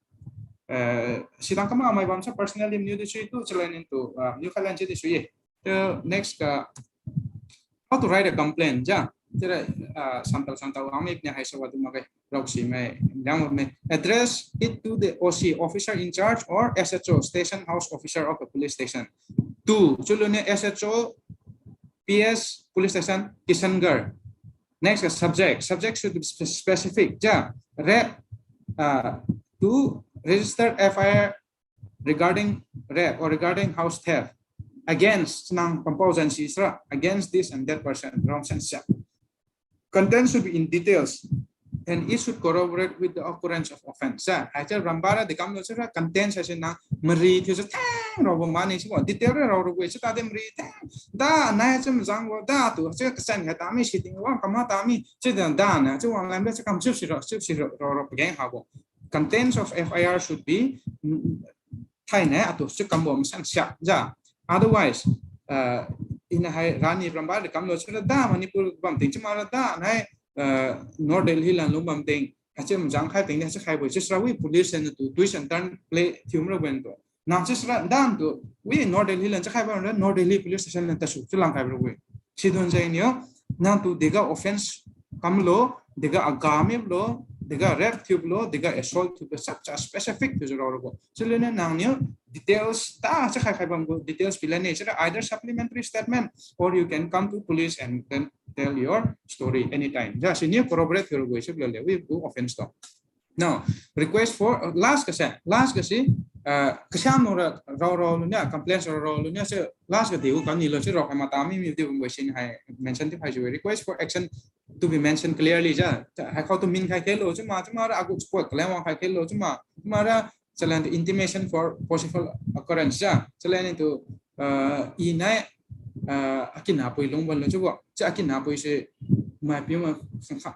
Eh, sidang kama mai bam sa personally niu di sui tu, chalen niu tu, ah, niu khalan chi di sui ye. So, next ka, how to write a complaint, ja. Tira, ah, samtal samtal wang mi pina hai sa wa tu makai. Rok si mai, yang mai. Address it to the O C, officer in charge, or S H O, station house officer of the police station. To, chulune S H O, P S, police station, Kishangarh. Next, subject. Subject should be spe-, specific. Ja, rape, uh, to register F I R regarding rape or regarding house theft against, nang pampao jan si sira, against this and that person, wrong sense. Content should be in details and it should corroborate with the occurrence of offense. Sa, hai cha rambara dekam lo sira, content sa se nang mari thiu sa thang rabo mane sibo, detail ra rabo-e, sita de mari thang. Da nai cham jang wo, da tu, cha kasan ga tami, sitting wa kama tami, chi dan da na, chi wang lam da, chi kam chi sira, chi sira, rabo pageng habo. Contents of F I R should be, mm, thainai atu si kambo masan siak ja. Otherwise, uh, ina hai rani ramba de kamlo sira da Manipur bam ting chima ra da nai, uh, North Delhi lan lung bam ting. Achim jang khai ting ni chi khai bo chi sira wi police and tu twist and turn play thiu mra wen tu. Nang chi sira dan tu wi North Delhi lan chi khai bam ra North Delhi police station lan tasu chi lang khai bra wi. Sidon jai niu, nang tu dega offense kamlo, dega aga milo, dega rape thiulo, dega assault thiulo, sap cha specific thiu rabo. Chulune nang niu details ta cha khai khai bam gu details pila ne, sira either supplementary statement or you can come to police and then tell your story anytime. Ja, siniu corroborate thiu rabo, sip lale wi gu offense to. Now, request for, uh, last ka se, last ka si, uh, kasiam nung ra rao rao lu nia, complaints rao rao lu nia, se last ka diu kani lo si rao kai mata mi mi diu bambo sin hai mention ti phai jiu. Request for action to be mentioned clearly ja. Hai khao tu min khai khelo, chuma, chuma ra agu support kaleng wang khai khelo, chuma, chuma ra challenge intimation for possible occurrence ja. Challenge tu, uh, i nai, uh, akinapui lung ban lo chiubo. Cha akinapui se mai piu ma sangkha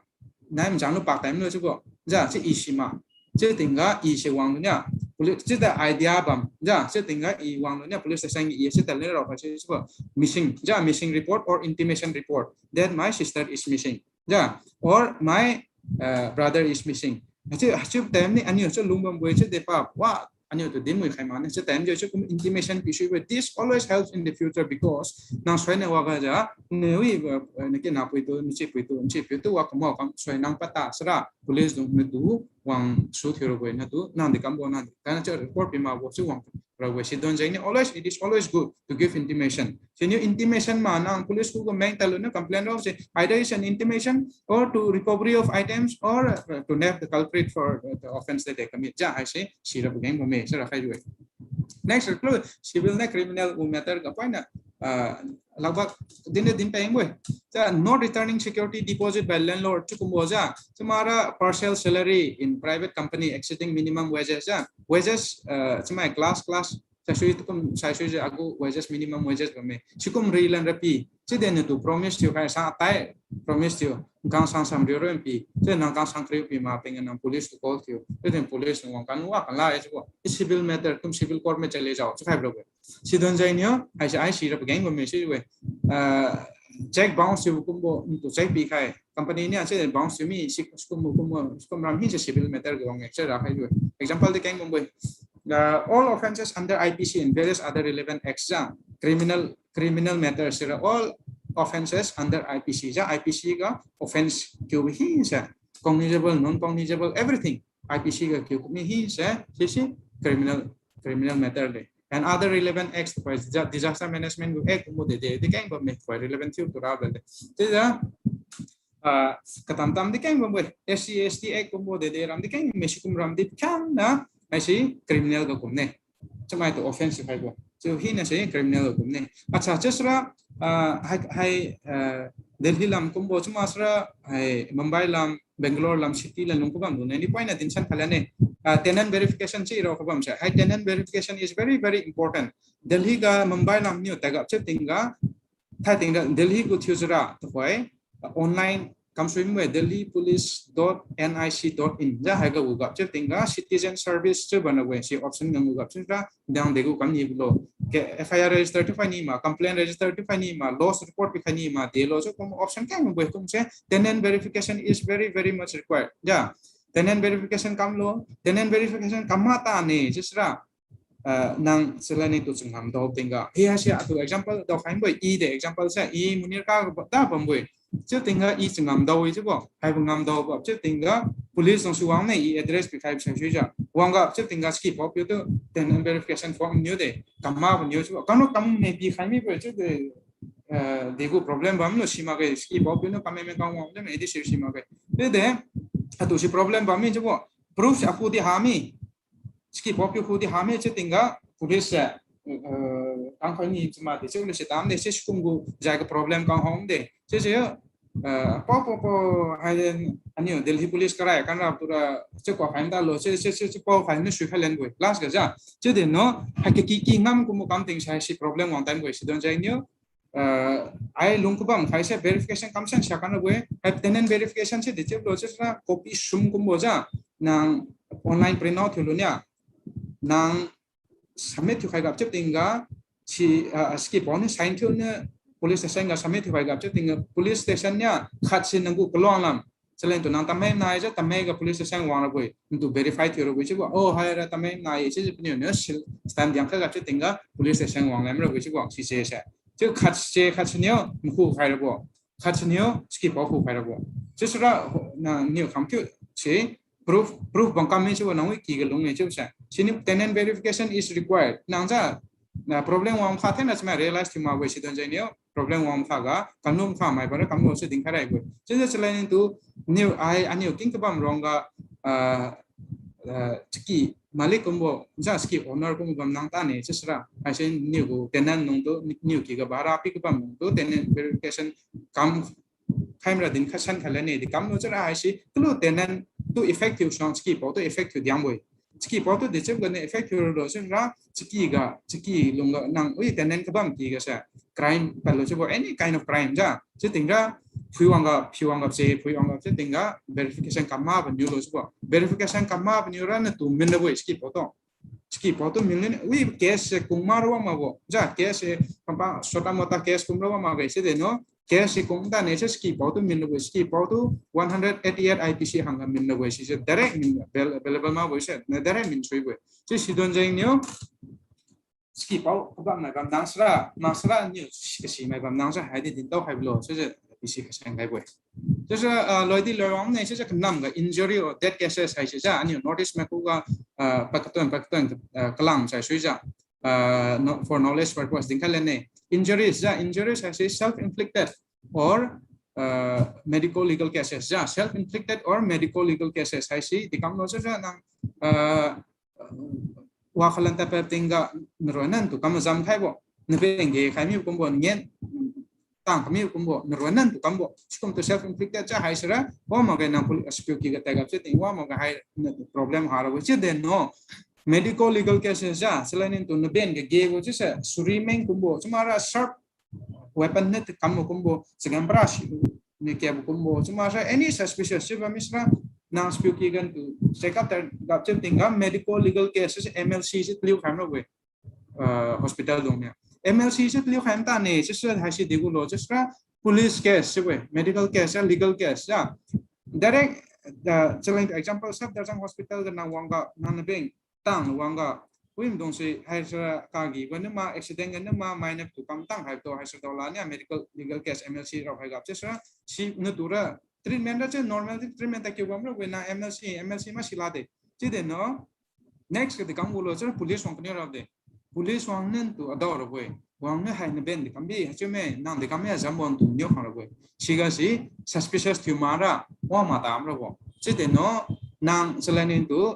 nai mjang lu pak time lo chiubo. Ja, chi i sima. Chi tingga i se wang lu nia. Police, chi ta idea bam. Ja, chi tingga i wang lu nia police station i se ta le rao pa se chiubo. Missing. Ja, missing report or intimation report that my sister is missing. Ja, or my, uh, brother is missing. Hachi, hachi time ni aniu chi lung bambo-e chi de pa. Wa, aniu tu din mui khai mane. Chi time jo chi kum intimation pi sui bo. This always helps in the future because nang sui na wa ga ja, ne wi, uh, na kinapui tu, na chipui tu, na chipui tu wa kamo kam sui nang pata sira police dung na tu wang su thiu rabo-e na tu nang de kambo nang de. Kana chi report pi ma bo si wang rabo-e. Sidon jai ni always, it is always good to give intimation. Siniu intimation ma nang police khuga meng talu na complaint rao se either is an intimation or to recovery of items or, uh, to nab the culprit for, uh, the offense that they commit. Ja, hai se sira pageng bamme, sira khai jiu-e. Next, clue, civil na criminal gu matter ga point na, uh, lagbak din din peng bo-e. Ja, not returning security deposit by landlord, chiu kumbo ja. Chuma ra partial salary in private company exceeding minimum wages ja. Wages, uh, chuma class, class, Saisui tu kum, saisui je agu wages, minimum wages bamme. Sikum rilan ra pi. Chiude natu promise thiu khai sa tai promise thiu. Kang sang sam riu riu pi. Chiu nang kang sang kriu pi ma peng nang police tu call thiu. Chiude police tu wang kan wa kan la e chiubo. I civil matter kum civil court me chale jao. Chiu khai bro. Sidon jai niu, hai se I C ra pageng bamme si we. Ah, check bounce thiu kumbo, tu check pi khai. Company ni a chiu bounce thiu mi, si, sikum kumbo, sikum ram hi se civil matter ga wang e, chiu ra khai we. Example de keng bambo-e. Uh, all offences under I P C and various other relevant acts ja, criminal, criminal matters sira, all offences under I P C ja, I P C ga offence kiu hi se, cognizable, non-cognizable, everything. I P C ga kiu kumi hi se, si si criminal, criminal matter de. And other relevant acts, for exa-, disaster management act kumbo de de, de keng bamme, for relevant thiu tu ra de. Chiujiu, ah, katam tam di keng bambo-e, S C S T act kumbo de de ram di keng me sikum ram di kang na, hai si criminal ga kumne. Chamai tu offence khai bo. Chiu hina se criminal ga kumne. Acha, chiu sira, ah, hai, hai, ah, Delhi lam kumbo chuma sira, hai Mumbai lam, Bangalore lam city lam lung kubam lu ne. Ni point na dinsan khala ne. Ah, tenant verification si iro kabam se. Hai tenant verification is very, very important. Delhi ga Mumbai lam niu tadgap chiu tingga, thai tingga Delhi gu thiu jira tuhoi, ah, online kamsui mwe delhi police dot N I C dot in ja haiga gu gap chiu tingga citizen service chiu bana we si option ngang gu gap chiu ra dang degu kam ni lo. Ke F I R register thiukhai ni ma, complaint register thiukhai ni ma, loss report pikhai ni ma, delo chiu kum option keng mwe kum se tenant verification is very, very much required. Ja, tenant verification kamlo, tenant verification kam ma tane chiu sira, ah, nang chalani tu changam dao tingga. Hi ha si atu example dao khai mbo-e, i de example se, i Munirka da bambo-e. Chiu tingga i changam dao-e chiubo. Haibo ngam daobo chiu tingga police nang su wang ne i address pikhai sai sui ja. Wangga chiu tingga ski pao piu tu tenant verification form niu de. Kam ma bo niu chiubo. Kam lo kam ne pikhai mibo-e chiu de, eh, degu problem bam lo simakge ski pao piu niu kam me kam wang de me di si simakge. Chiu de, atu si problem bam mi chiubo. Proof si akhu di ha mi. Ski pao piu khu di ha mi chiu tingga police se, eh, tang khang ni chima de, chiu le se tam de, chiu sikum gu jai ga problem kang hong de. Chiu se, eh, pao pao pao, hai len, aniu Delhi police karai, kan ra pura, chiu pao khai da lo, chiu, chiu, chiu, chiu pao khai ni sui khai len bo-e, last ga ja. Chiu de no, hai ke ki ki ngam kum kam ting sai si problem wang time bo-e, si don jai niu, ah, ai lung kubam khai se verification kam san sia kan bo-e. Hai tenant verification se de chiu lo chiu sa copy sum kumbo ja. Nang online print out thiu lu nia. Nang submit thiu khai gap chiu tingga si, ah, ski pao ni sign thiu ni police station ga submit thiu khai gap chiu tingga police station nia khat si nang gu kaluang lam. Chaleng tu nang tamei nai ja tamei ga police station wang ra bo-e. Ntu verify thiu ra bo-e chiubo. Oh, hai ra tamei nai chiu paniu ni sil stamp diang khai gap chiu tingga police station wang lam ra bo-e chiubo. Si se se. Chiu khat se khat siniu mkhu khai rabo. Khat siniu ski pao khu khai rabo. Chiu sura na niu kham thiu si proof, proof bang kam mi chiubo nang wi ki ga lung ne chiu se. Siniu tenant verification is required. Nang ja na problem wang kha thena chima realize thiu ma bo-e si don jai niu. Problem wang kha ga, kanum kha mai ba ra kam lo se ding khai rai bo-e. Chiu ja chaleng tu niu ai aniu king kabam rong ga, ah, ah, ski malik kumbo, ja ski owner kumbo bam nang tane, chiu sira. Hai se niu gu tenant nung tu, niu ki ga bara pi kabam nung tu, tenant verification kam khai mra din kha san khai la ne, di kam lo chiu ra hai si, kalu tenant tu effect thiu sang, ski pao tu effect thiu diang bo-e. Ski pao tu di chiu ga ne effect thiu lo chiu ra, ski ga, ski lung ga nang, ui tenant kabam ki ga se, crime pa lo chiubo, any kind of crime ja. Chiu ting ra, phui wang ga, phui wang ga se, phui wang ga chiu ting ga, verification kam ma paniu lo chiubo. Verification kam ma paniu ra natu min ra bo-e ski pao tu. Ski pao tu min le, ui case se kung ma ra wang ma bo. Ja case se, pampa, sota mota case kum ra wang ma ga se de no. Case si kung tane se ski pao tu min lo bo-e, ski pao tu one hundred eighty-eight I P C hang ga min lo bo-e, si se direct min avail-, available ma bo-e se, na direct min sui bo-e. Chiu si don jeng niu, ski pao kabam mai bam nang sira, nang sira niu si kasi mai bam nang sira, hai di din tao hai bo lo, chiu se I P C kasang gai bo-e. Chiu se, ah, loi di loi wang ne, chiu se kanam ga injury or death cases hai si ja, aniu North East mai khuga, ah, pakatun, pakatun, ah, kalam sai sui ja. Ah, no, for knowledge purpose, dingkha lene. Injuries, ja, injuries hai si self-inflicted or, ah, medical legal cases, ja, self-inflicted or medical legal cases hai si, di kam lo se ja nang, ah, wa khalan ta pa tingga, naroi nan tu kam jam khai bo, nabeng ge khai mi kumbo, ngen, tang kami kumbo, naroi nan tu kambo. Sikum tu self-inflicted ja hai sira, wa maga nang poli-, S P O ki ga tag up se ting, wa maga hai na problem ha ra bo chiu de no. Medical legal cases ja, selain tu naben ga ge bo chiu se, suri meng kumbo, chiu mara sharp weapon ne te kambo kumbo, second brush ne ke bo kumbo, chiu mara any suspicious chiu ba mi sira, nang S P O ki gan tu check up tag up chiu ting ga medical legal cases M L C se taliu khai ma we. Uh, hospital dung niu. M L C se taliu khai mata ne, chiu se hai si di gu lo, chiu sira police case chiu we, medical case, ya, legal case, ya. Direct, uh, challenge example, Safdarjung Hospital ga nang wang ga, nang nabeng, tang wang ga, wi mdung si, hai sira kagi, ga nama, accident ga nama, mai na tu kam tang hai tu, hai sira dao la niu, medical, legal case, M L C rao hai ga, chiu sira, si na tu ra, treatment ra chiu normal treatment ta kiu bam ra, we na M L C, M L C ma si la de. Chiu de no, Next ga di kam gu lo, chiu police wang kani ra de. Police wang nen tu adao ra we. Wang ne hai naben di kam bi, chiu me, nang di kam me, jam wang tu niu khang ra we. Siga si, suspicious thiu mara, wa ma tam ra we. Chiu de no, nang challenge tu,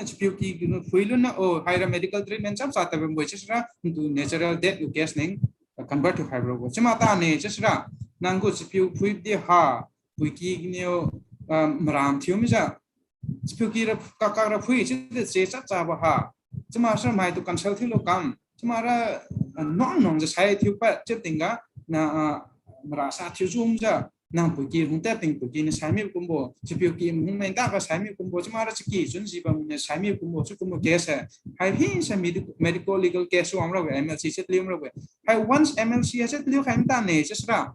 Nangniu chapiu ki gu phui luna, oh, haira medical treatment chap cha tadbambo-e chiusira, ntu natural death gu case ning, uh, convert thiu khai rabo. Chiuma tane chiusira, nang gu chapiu phuidi ha, pui ki niu, uh, maram thiu mijiu, chapiu ki ra kakak ra phui chiudi che chap chabo ha. Chiuma sira maitu consult thiulo kam. Chiuma ra, uh, nuang nuang jiu sai thiu pad chiu tingga, na, uh, mara sa thiu zumjiu, nang pui ki hung tadting pui ki niu sai mi kumbo, chapiu ki hung meng ta ga sai mi kumbo, chiuma ra chaki chun jibam niu sai mi kumbo, chiu kumbo case hai. Hai hisa medi-, medical legal case wang rabo, M L C chat liu rabo. Hai once M L C chat liu khai mtane chiusira,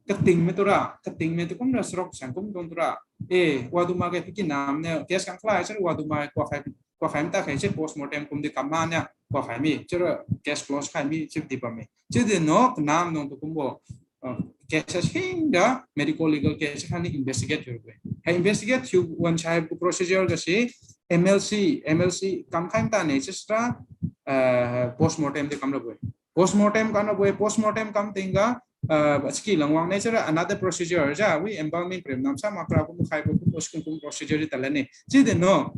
kating maitu ra, kating maitu kumra sarok sang kumdung tura. Eh, wadu makge piki nam niu case kang khlai chiura wadu mak kwa khai, kwa khai mta khai chiu postmortem kumdi kam mania kwa khai mi, chiura case close khai mi chiudi bamme. Chiudi no kanam nung tu kumbo, uh, case hina medical legal case khaini investigate thiu-e. Hai investigate thiu wan sai gu procedure gase M L C, M L C kam khai mtane chiusira, uh, postmortem di kam rabo-e. Postmortem kam rabo-e, postmortem kam tingga, uh, chaki langwang ne chiura another procedure ja, wi embalming prem namsa makra kumbo khaibo kumbo sikum kum procedure di tadlane. Chiudi no,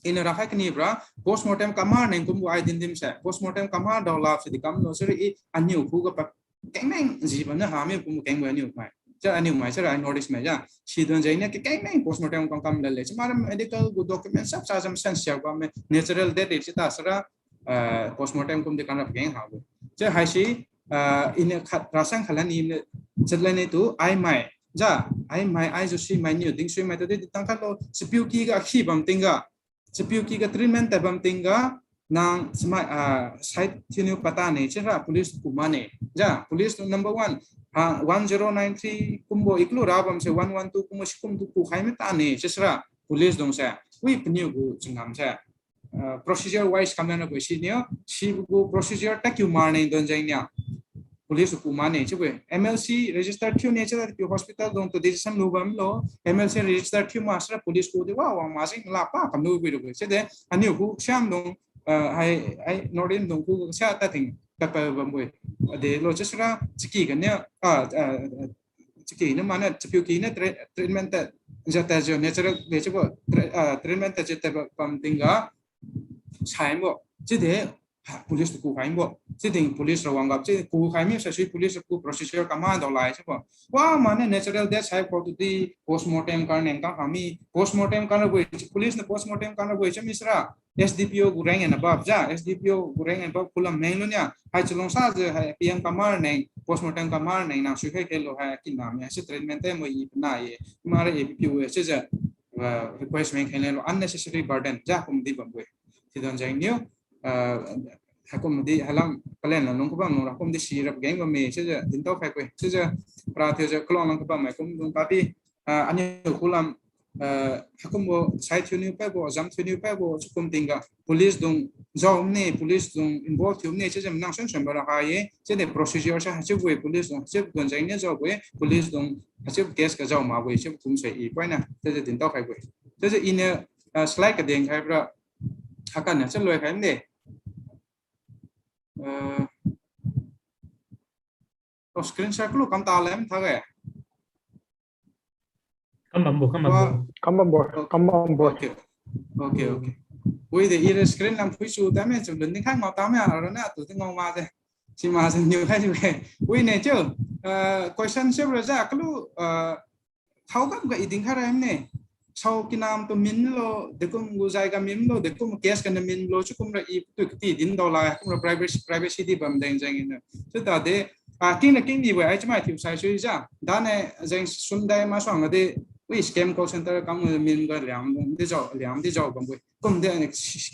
iniu rakhai kani bra, postmortem kam maneng kumbo ai dindim se, postmortem kam ma daola sidi kamlo chiura i aniu khuga pa kengmeng jibam niu hami kumbo kengbo aniu mai. Chiura aniu mai chiura ai notice mai ja. Sidon jengniu kekengmeng postmortem kam kam lale. Chiuma ra medical gu document sap sa jam san siak bamme natural death ri chita sira, uh, postmortem kumdi kam ra keng habo. Chiu haisi, uh, iniu khat rasang khatlani niu chatlanne tu ai mai. Ja, ai mai, ai jusi mai niu dingsui mai tu di tang khatlo, chapiu ki ga khi bam tingga, chapiu ki ga treatment tad bam tingga, nang chamai, ah, sai thiuniu patane chiura police ku mane. Ja, police tu number one, ha, one zero nine three kumbo iklu ra bam se one one two kumbo sikum tu ku khai mtane chiusira police dung se. Wi paniu gu changam se, uh, procedure wise kamlan rabo-e siniu, sibo gu procedure takiu marne don jengniu police ku mane chiubo-e. M L C register thiune chiura piu hospital dung tu decision lu bamlo, M L C register thiu masira police ku di wa wang ma jing lapa kamlu wi rabo-e. Chiudi aniu khu Siam dung, uh, hai, hai Northern dung khu sa tating tadpa bambo-e. Adelo chiusira chaki ganiu, ah, ah, chaki niu mane chapiu ki niu tre-, treatment tad, ja tadjiu natural de chiubo tre-, ah, treatment tadjiu tadbam tingga saimbo. Chiudi, ha, police tu ku khaimbo. Chiudi police ra wanggap, chiudi ku khai mi saisui police ra ku procedure kam ma daolai chiubo. Wa mane natural death saibo tu di postmortem kam neng kam hami. Postmortem kam rabo-e, police niu postmortem kam rabo-e chiu misira S D P O gu rank and above ja, S D P O gu rank and above khulam meng lunia. Hai chalung sajiu hai P M kam ma neng, postmortem kam ma neng nang suikhai khelo hai kinam ya, si treatment tadmo i pana ye. Mara A P P O chiujiu, uh, request meng khailo unnecessary burden ja kumdi bambo-e. Sidon jengniu, uh, haikumdi hailam palen la nung kabam nung ra kumdi sira pageng bamme chiujiu dintao khai khui. Chiujiu para thiujiu kalong lam kabam mai kumdung kadi, ah, aniu khulam, ah, haikumbo sai thiuniu paibo, jam thiuniu paibo chiukum tingga police dung jaomne, police dung involve thiumne chiujiu nang suan suan bara ha ye. Chiudi procedure sa haichiubo-e police dung, haichiu gun jengniu jaobo-e police dung, haichiu case ga jao makbo-e chiu kumse i poina chiujiu dintao khaibo-e. Chiujiu iniu, ah, slide kadeng khai bra, hakan na chiu loi khai mde. Uh, oh, screen share kalu kam ta lem thage. Kam bambo, kam bambo. Wa- Kam bambo, kam bambo. Okay. Okay, okay. Wi de, ira screen lam phuisu tame, chiu lun ding khai ngao tame, arona tu ding ngao ma de. Sima sa niu khai niu khai. Ui ne chiu. Uh, question se bra ja kalu, uh, thao gam ga i dinkhai ra ne. Sao kinam tu min lo, dekum gu zai ga min lo, dekum case ga na min lo, chiu kum ra i tu kati din dao la, kum ra privacy, privacy di bam deng jeng in. Chiu ta de, ah, king na king di wei, ai chamai thiu sai sui ja. Da ne jeng sun dai ma suang de, ui scam call center kam min ga liang, di jao, liang di jao bam wei. Kum de ne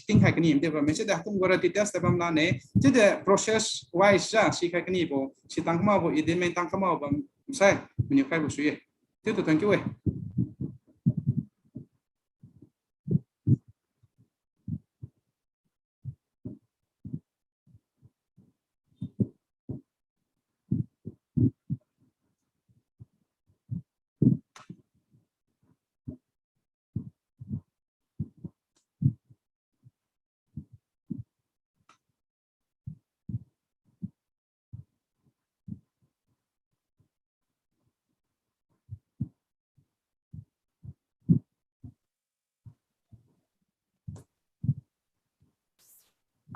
king khai kani de bam, chiu de kum gu ra details de bam la ne. Chiu de process wise ja, si khai kani bo, si tang kama bo, i din meng tang kama bam, sai, menu khai bo sui ye. Chiu tu thank you eh.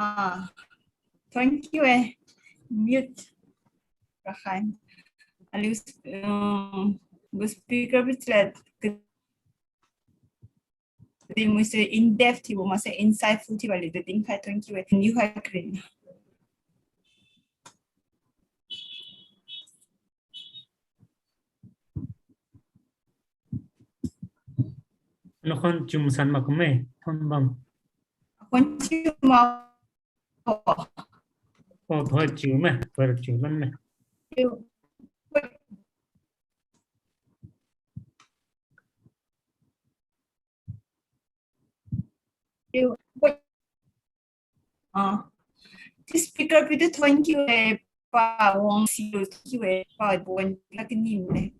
Ah, thank you eh. Mute. Rahan. Aliu, um, gu speaker bit let. Di mui se in depth thiubo, ma se insightful thiubo le, the thing khai thank you eh. You have green. Nakhon chum san ma kumme, thon bam. Nakhon chum ma. Oh, thoi chiu me, thoi chiu lan me. Chiu. Chiu. Ah. This speaker piu tu thank you eh, pa Wong Siu, thank you eh, pa Bon, la kini me.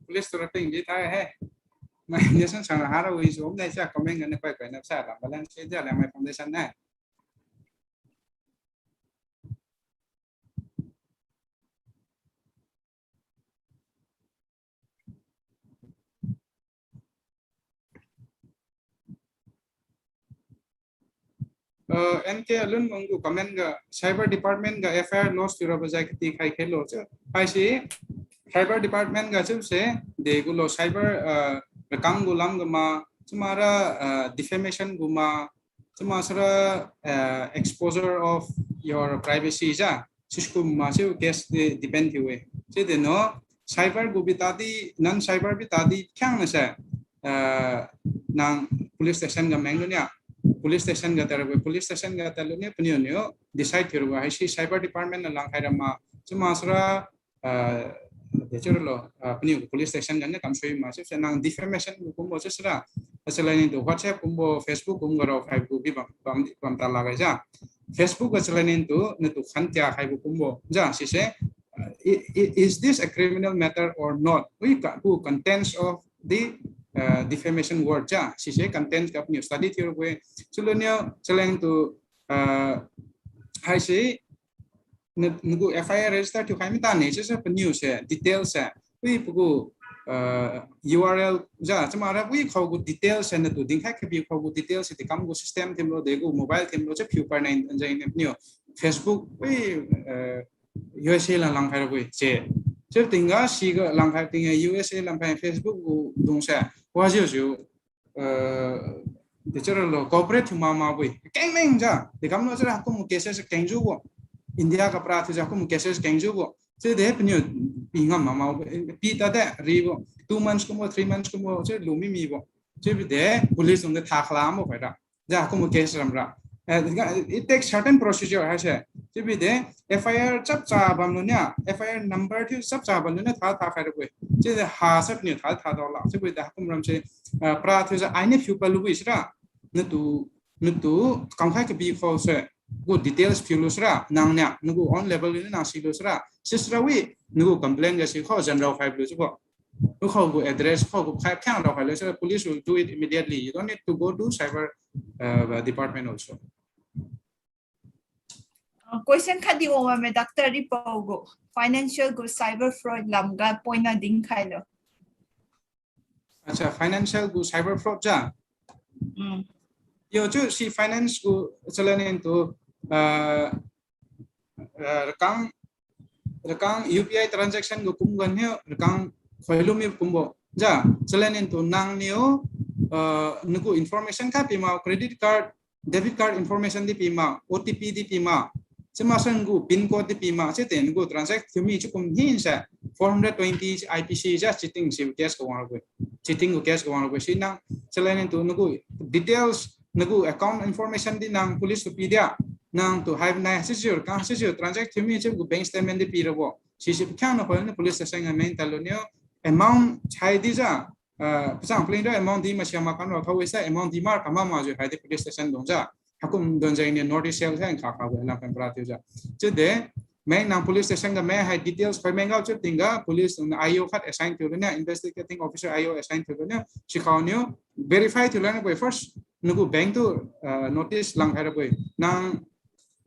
Police tu rating di thai he. Mai ni sang sang hara wi zo nai sa comment ga na koi koi na sa la balance se ja la mai foundation na. Uh, N K Alun wang gu comment ga cyber department ga F I R lodge thiura bajai kati khai khelo chiu. Haise cyber department ga chiu se de gu lo cyber, uh, rakang gu lam ga ma, chuma ra, uh, defamation gu ma, chuma sara, uh, exposure of your privacy ja. Siskum ma chiu case de depend thiu-e. Chiu de no, cyber gu bi tadi, non cyber bi tadi, khyang na se, ah, nang police station ga meng lu nia, police station ga tadra, police station ga tadlu nia, paniu niu decide thiu ra haise cyber department na langkhai ra ma, chuma sara, ah, de chiu ra lo, ah, paniu police station ga ni kam sui ma, chiu se nang defamation gu kumbo chiu sara, achalai ni tu WhatsApp kumbo, Facebook kumbo rao khai gu bi bam, bam, bam ta la gai ja. Facebook ga chalai nen tu, natu khan tia khaibo kumbo. Ja, sise, uh, i-, i-, is this a criminal matter or not? Wi ka, gu contents of the, uh, defamation word ja. Sise contents ga paniu study thiu ra gu-e. Chiulo niu, chaleng tu, uh, haise, na, nagu F I R register thiu khai mi ta ne, sise paniu se, details se. Wi pagu, uh, U R L ja, chama ra wi khau gu details se natu dinkhai kabi khau gu details se, di kam gu system thimlo, de gu mobile thimlo, se phiu par nai anjai ne paniu. Facebook, wi, uh, U S A lang langkhai ra wi, se. Se tingga, siga langkhai tingga, U S A langkhai Facebook gu dung se, wajiu jiu, uh, de chiu ra lo, cooperate thiu ma ma wi. Keng meng ja, di kam lo chiu ra, kum cases kengjiu bo. India ga pra thiu ja, kum cases kengjiu bo. Chiu de paniu pi ngam ma ma, pi ta de, ri bo, two months kumbo, three months kumbo, chiu lu mi mi bo. Chiu bi de, police dung de tha khalam bo khai ra. Ja, kumbo case ram ra. Eh, it takes certain procedure haise. Chiu bi de, F I R chap cha bam lu nia, F I R number thiu chap cha bam lu nia, tha tha khai ra bo. Chiu de ha se paniu tha tha dao la. Chiu bi de, kum ram se, eh, pra thiu ja, ai ni phiu pa lu wi sira. Natu, natu, kam khai kabi khau se. Gu details phiu lu sira, nang nia, nagu own level ni nang si lu sira. Si sira wi, nagu complaint ga si khau jan rao khai lu chiu bo. Lu khau gu address, khau gu khai phiang rao khai lu chiu, police will do it immediately. You don't need to go to cyber, uh, department also. Question khatdi wang bamme Doctor Ripao gu. Financial gu cyber fraud lamga point na dinkhailo. Acha, financial gu cyber fraud ja. Mm. Yo, chiu si finance gu challenge tu, uh, uh, rakang, rakang U P I transaction gu kum gan hiu, rakang khoilu mi kumbo. Ja, challenge tu nangniu, uh, nagu information kha pima, credit card, debit card information di pima, O T P di pima, chiu maksai nagu pin code di pima, chiu te nagu transact thiumi chiu kum hinse four hundred twenty I P C ja cheating si case kawang rabo. Cheating gu case kawang rabo si nang challenge tu nagu details, nagu account information di nang police tu pidia, nang tu hai nai sijiu, kang sijiu transact thiumi chiu gu bank statement di pirabo. Sisi pakhiangna khoi ni police station ga main talo niu amount chai di ja, ah, pachang pling ra amount di masia ma kan ra thau wisa amount di mar kama majiu hai di police station dung ja. Hakum don jeng ni North East Cell hai kha kha gu lam kan pra tiu ja. Chiu de, meng nang police station ga meng hai details khoi meng gao chiu tingga police na I O khat assign thiu luni, investigating officer I O assign thiu luni, sikhao niu verify thiu luni koi first, nagu bank tu, ah, notice lang hai ra koi. Nang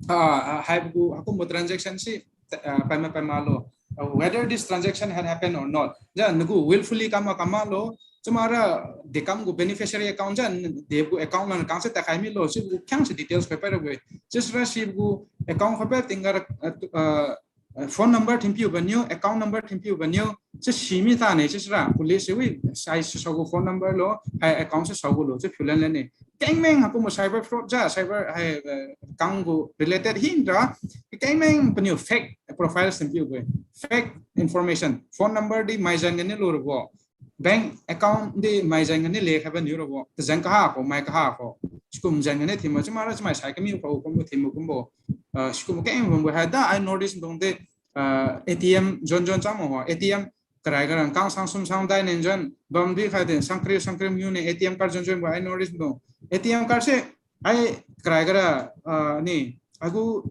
ah, ah, haibo gu hakumbo transaction si, ah, paima paima lo. Ah, whether this transaction had happened or not. Ja, nagu willfully kama kama lo. Chiu mara dekam gu beneficiary account ja, de gu account lan kang se takhai mi lo. Chiu gu kang se details khoi pai ra gu. Chiu sira si gu account khoi pai tingga, ah, ah, ah, phone number thinpiu baniu, account number thinpiu baniu. Chiu si mi ta ne, chiu sira police si wi, sai si sa gu phone number lo, hai account si sa gu lo, chiu phiu lan lan ne. Kengmeng hakumbo cyber fraud ja, cyber hai, eh, kang gu related hinra, kengmeng paniu fake profile simpiu gu, fake information, phone number di maijan gani lu rabo, bank account di maijan gani le khaiba niu rabo, tazan kaha ko, mai kaha ko, sikum jan gani thimbo, chiu mara chiu mai sai kami ko, kumbo thimbo kumbo, ah, sikum keng bambo hai da, ai North East dung de, ah, A T M jon jon chang mo, A T M karai ga rang kang sang sum sang dai nen jon, bam di khai den, sang kri, sang kri miu ne, A T M card jon jon bo, ai North East dung. A T M card se, ai karai ga ra, ah, ni, agu,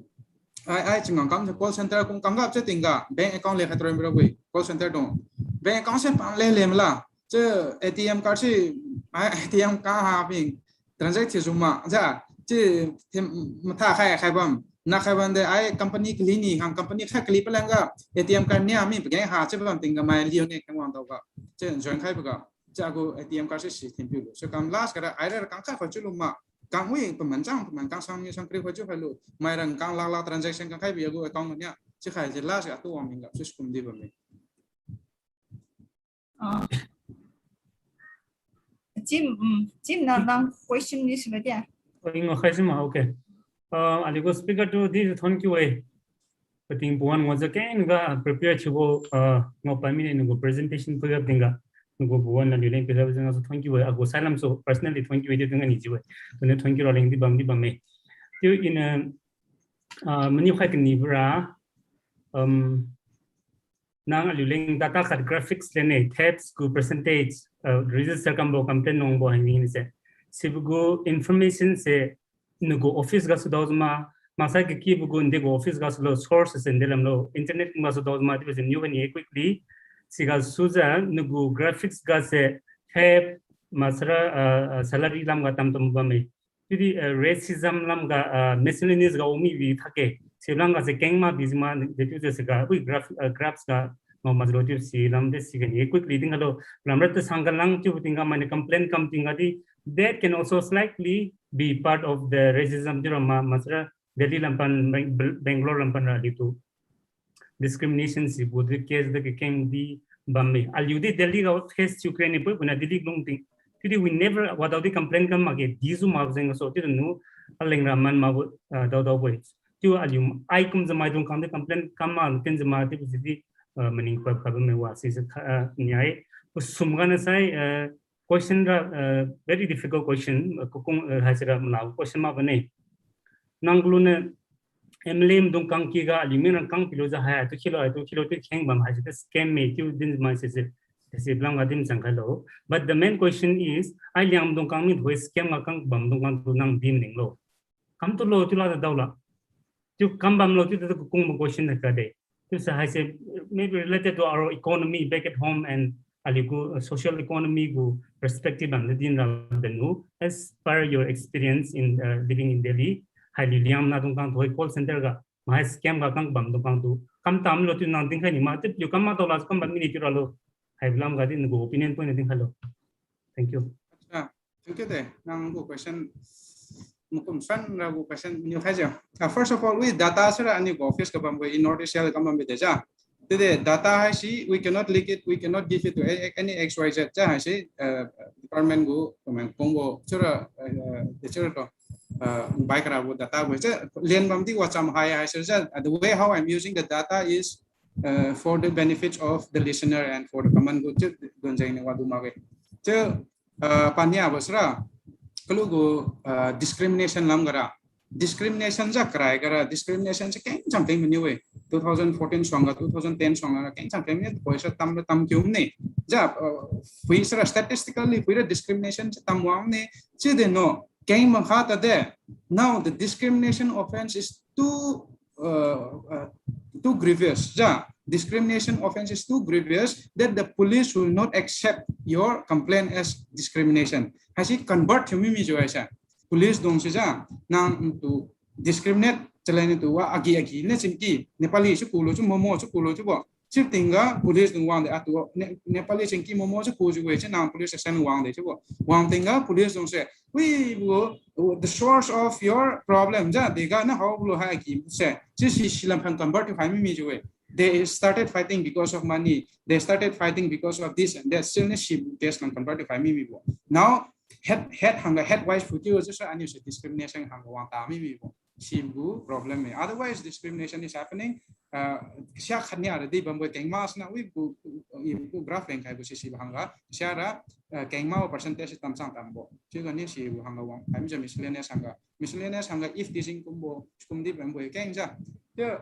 ai, ai, chingang kam se call center kung kam gap se tingga, bank account le khai troi mira wi, call center dung. Bank account se pang le le mala, che A T M card se, ai, A T M ka ha ping, transact thiu suma, ja, chi, thim, matha khai, khai bam, na khai bam de, ai, company kali ni, hang company khai kali palang ga, A T M card nia mi pageng ha, chi bam tingga mai liu ne, kang wang tau ga, chi join khai paga, chi agu A T M card si si thinpiu lu. So kam last kada, ai ra kang khai kha chiu lu ma, kang wi, paman chang, paman kang sang ni sang kri kha chiu khai lu, mai rang kang lak lak transaction kang khai bi agu account nia, chi khai chi last ga tu wang ming ga, so sikum di bam mi. Ah. Chim, mm, chim na nang question ni sima dia. Oh, ingo khai sima, okay. Ah, aliu gu speaker tu di thank you e. Pating puan ngo ja ken ga prepare thiubo, ah, ngo pa mi ne nagu presentation pui gap tingga. Nagu puan na liu leng pui gap jeng su thank you e. Agu salam su personally thank you e di tingga ni jiu e. Tune thank you ra leng di bam di bam e. Tiu in, ah, mani khai kani bra, um, nang aliu leng data khat graphics lene, thefts gu percentage, uh, register kambo complaint nungbo hai ni se. Sibo gu information se, nagu office gasu dao jama, maksai kakibo gu ndegu office gasu lo, source se ndelam lo, internet gasu dao jama, tibo se niu kani quickly. Sigasu ja, nagu graphics ga se, theft, maksara, uh, uh, salary lam ga tam tam bamme. Chiudi, eh, racism lam ga, eh, miscellaneous ga omi bi thake. Silam ga se keng ma bi ma de chiu je siga, ui graph, eh, graphs ga ma ma lo chiu silam de siga ni quickly tingga lo. Lamra te sang ga lang chiu tingga mane complaint kam tingga di. That can also slightly be part of the racism chiu ma, maksara Delhi lam pan, Bang-, Bangalore lam pan ra di tu. Discrimination sibo de case de keng di bamme. Aliu di Delhi ga face thiu kren ni pui puna Delhi lung ting. Chiudi we never, wadao di complain kam makge, di su ma jeng so, chiudi nu, aleng ra man ma bu, ah, dao dao bui. Chiu aliu ai kum jamaidung khang di complain kam ma, ken jama di bu di, ah, maning khuap kha bamme wa si se kha, ah, nyai. Sum ga na sai, ah, question ra, ah, very difficult question, ah, kukung, ah, hai sira mala question ma bane. Nang lu ne, M L A dung kang ki ga aliu mi rang kang pilo ja hai, tu kilo, tu kilo, tu kheng bam hai, tu scam me, tu din mai se se, se lam ga din sang kha lo. But the main question is, ai liang dung kang mi thoi scam ga kang bam dung kang tu nang din ning lo. Kam tu lo, tu la da dao la. Tu kam bam lo, tu tu kung ma question na ka de. Tu sa hai se, maybe related to our economy back at home and aliu gu, uh, social economy gu perspective bam din ra benu, as per your experience in, uh, living in Delhi, hai liu liang na dung kang thoi call center ga, Mahai scam ga kang bamdung kang tu. Kam tamlo chiu nang dinkhai ni ma, chiu kam ma tao la kam bam mini chiu ralo. Haibo lam ga di nagu opinion point dinkhai lo. Thank you. Acha, thank you de. Nang gu question, makum san ra gu question niu khai ja. Ah, first of all, wi data sira aniu gu office ga bambo i North East ga kam bambo de ja. Today, data haise, we cannot leak it, we cannot give it to a-, a-, any X Y Z. Cha haise, uh, department gu, comment kongbo, chura, uh, the chura to, uh, bai kara gu data gu, cha, lien bam di wacham hai, hai, sir, cha, uh, the way how I'm using the data is, uh, for the benefit of the listener and for the common good, cha, don jeng ni wadu mage. Cha, uh, pania bo sira, kalu gu, uh, discrimination lam gara. Discrimination ja karai gara, discrimination se keng chang keng mani we. Two thousand fourteen suang ga, two thousand ten suang ga keng chang keng mani, poi sa tam ra tam kiu mani. Ja, uh, phui sara statistically, phui ra discrimination se tam wang mani. Chi de no, keng bang kha ta de. Now, the discrimination offense is too, uh, uh, too grievous. Ja, discrimination offense is too grievous that the police will not accept your complaint as discrimination. Haise convert thiu mi mi jo haise. Police dung si ja, nang tu discriminate chalai ni tu wa agi agi ne chingki, Nepali si kulo si Momo si kulo si bo. Chiu tingga police dung wang de atu Ne-, Nepali chingki Momo si ku si we si nang police station wang de si bo. Wang tingga police dung se, we, the source of your problem ja, dega na hao lo hai agi se. Si si si lam phan convert thiu khai mi mi jo we. They started fighting because of money. They started fighting because of this and that. Still ni si case lam convert thiu khai mi mi bo. Now, head, head hangga head wise phukiu, just aniu se discrimination hangga wang ta mi mi bo. Sibo problem e. Otherwise, discrimination is happening. Uh, sia khat nia ra di bambo keng mas na, wi gu, wi gu graph leng khai gu si sibo hangga. Sia ra, uh, keng ma percentage tam chang tam bo. Chiu ga ni sibo hangga wang. Hai mi ja miscellaneous hangga. Miscellaneous hangga if teasing kumbo, kum di bambo keng ja. Ya,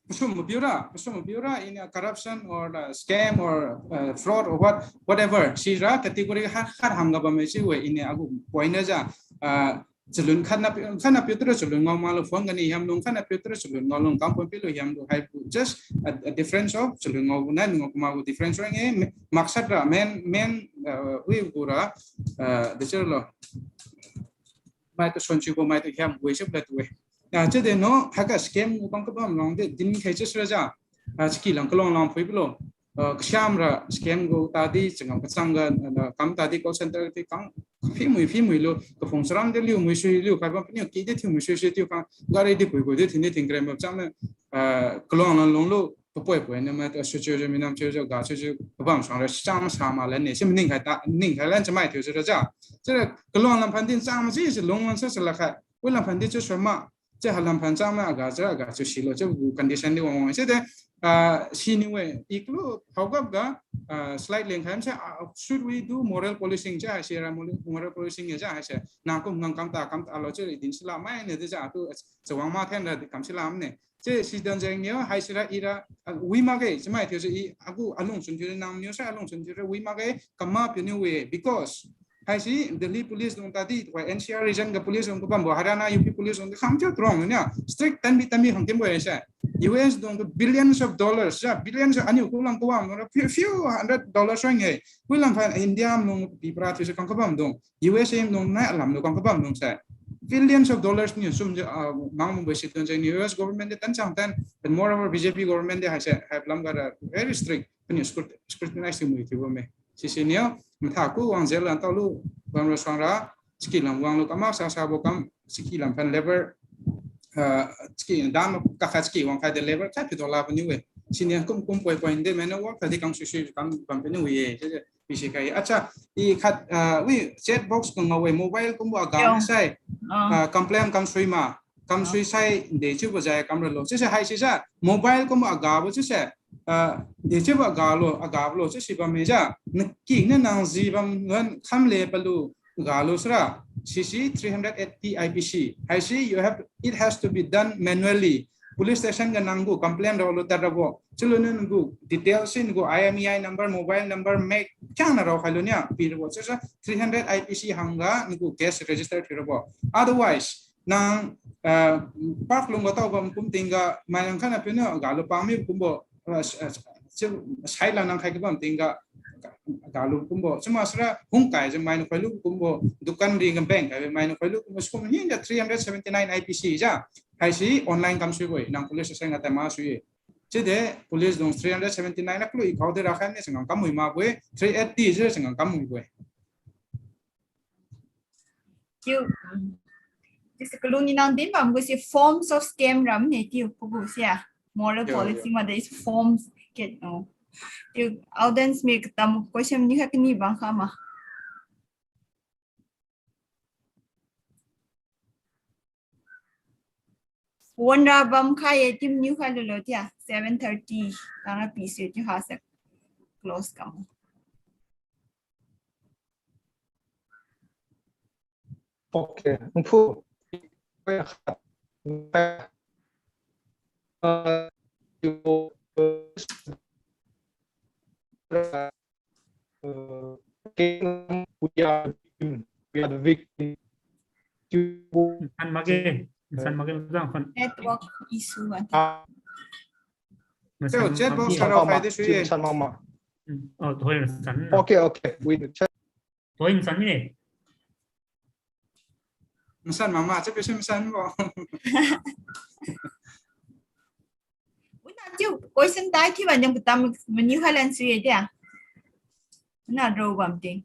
pasum mapiu ra, pasum mapiu ra, in a corruption or, uh, scam or, uh, fraud or what, whatever. Si ra category khat khat hangga bam si we in a agu point na ja. Uh, chalun khat na pi-, khat na piu tu ra chalun ngao ma lo phone ga ni hiam lung, khat na piu tu ra chalun ngao lung kam phone pi lo hiam lo hai pu. Just a, a difference of chalun ngao na ngao kuma gu difference ra nge, maksat ra main, main, uh, wi gu ra, uh, de chir lo. Mai tu son chiu bo mai tu hiam we sip la tu we. Ah, chiu de no, haiga scam gu kam kabam long de, din khai chiu sira ja. Ah, chiki lang kalong lang phui pilo. Ah, kasiam ra scam gu tadi, changam kachang ga, ah, kam tadi call center ti kang, phi mui, phi mui lo, kaphung saram de liu, mui sui liu, khai bam piniu, ki de thiu mui sui sui thiu kang, gari di pui pui de thin de thin kren bam chang na, ah, kalong lang long lo, papoi poi na mai tu, su chiu chiu, minam chiu chiu, ga chiu chiu, kabam sang ra, chang ma sa ma lan ne, si maning khai ta, ning khai lan chamai thiu sira ja. Chiu ra, kalong lam phan din chang ma si, si long lang sa, sa la khai. Wi lam phan di chiu sui ma, chiu ha lam phan chang ma aga chiu aga chiu silo chiu gu condition di wang wang. Chiu de, ah, si ni we, i kalu, haogap ga, ah, slide leng khai, chiu, ah, should we do moral policing chiu, haise ra moral, moral policing chiu, haise, nang kum ngang kam ta, kam ta lo chiu, i din sila mai ne de ja, tu, chiu wang ma then ra, kam sila ne. Chiu, si dan jeng niu, haise ra, i ra, ah, wi makge, chiu mai thiu chiu, i, agu, alung sun thiu, nang niu sa, alung sun thiu, wi makge, kam ma piu niu wi, because, Haise, Delhi police dung tadi, tuai N C R region ga police dung kabambo, Haryana, U P police dung di kham thiu trong nia. Strict tanbi tanbi khang kimbo haise. U S dung tu billions of dollars, ya, billions of, aniu kulam kawang dung ra few, few hundred dollars rang e. Kulam phan India dung pi pra thiu se kang kabam dung. U S A dung nai alam lu kang kabam dung se. Billions of dollars ni sum je, ah, mang mbo se don je ni U S government de tan chang tan, but moreover B J P government de haise, hai lam ga ra very strict. Paniu scrut-, scrutinize thiu mui thiu bo me. Sisi niu, matha ku wang jail lan tao lu, bam ra sang ra, chiki lam wang lu, kam mak sa sa bo kam, chiki lam phan level, ah, chiki dam kakha chiki wang khai de level khat pi dola paniu we. Sini kum kum poi poi de mena work tadi kam sui sui kam bam paniu we. Sisi kai. Acha, i khat, ah, wi chat box kang ngau we mobile kumbo aga sai. Ah, complain kam sui ma. Kam sui sai de chiubo jai kam ra lo. Chiuse haisi ja mobile kumbo aga bo chiuse, ah, de chiubo aga lo, aga bo lo chiusi bamme ja. Naki ne nang ji bam ngan kham le palu ga lo sira. Sisi three hundred eighty I P C. Haisi you have, it has to be done manually. Police station ga nang gu complain rao lo tad rabo. Chiulu nang gu details si nang gu I M E I number, mobile number, make kya na rao khai lo nia pi rabo. Chiuse three hundred I P C hangga nang gu case register thiu rabo. Otherwise, nang, ah, park lungga tao bam kum tingga, mai nang khana piu niu ga lu pami kumbo, ah, s-, ah, s-, sai la nang khai kabam tingga, dalu kumbo. Chuma sira hungkai jiu mainiu khoilu kumbo. Dukan ri gambeng kai mainiu khoilu kumbo. Sikum hina three hundred seventy-nine I P C ja. Haisi online kam suibo-e. Nang police station ga tai ma sui-e. Chiude police dung three hundred seventy-nine na kalu i khao de ra khan ne changam kam mui makbo-e. Three eighty jiu changam kam muibo-e. Chiu, chiu se kalung ni nang din bam gu si forms of scam ram ne chiu pagu sia. Moral policy ma de is forms ke, oh. Chiu audience mi katam question ni kha kani bang kha ma. Won ra bam khai e, team new khai lulo tia, seven thirty. Tang ra pi se chiu ha se close kam. Okay, mpu. We are the victim. San mage, san mage zang fan. Network issue ati. Chat box ga rao khai di sui ye. San mama. Hmm. Oh, thoi san. Okay, okay. We chat. Thoi san ni. Masan mama, chat pe sui masan bo. Una chiu question tai thiu ba niu katam menu halan sui ye dia. Una rao bam ting.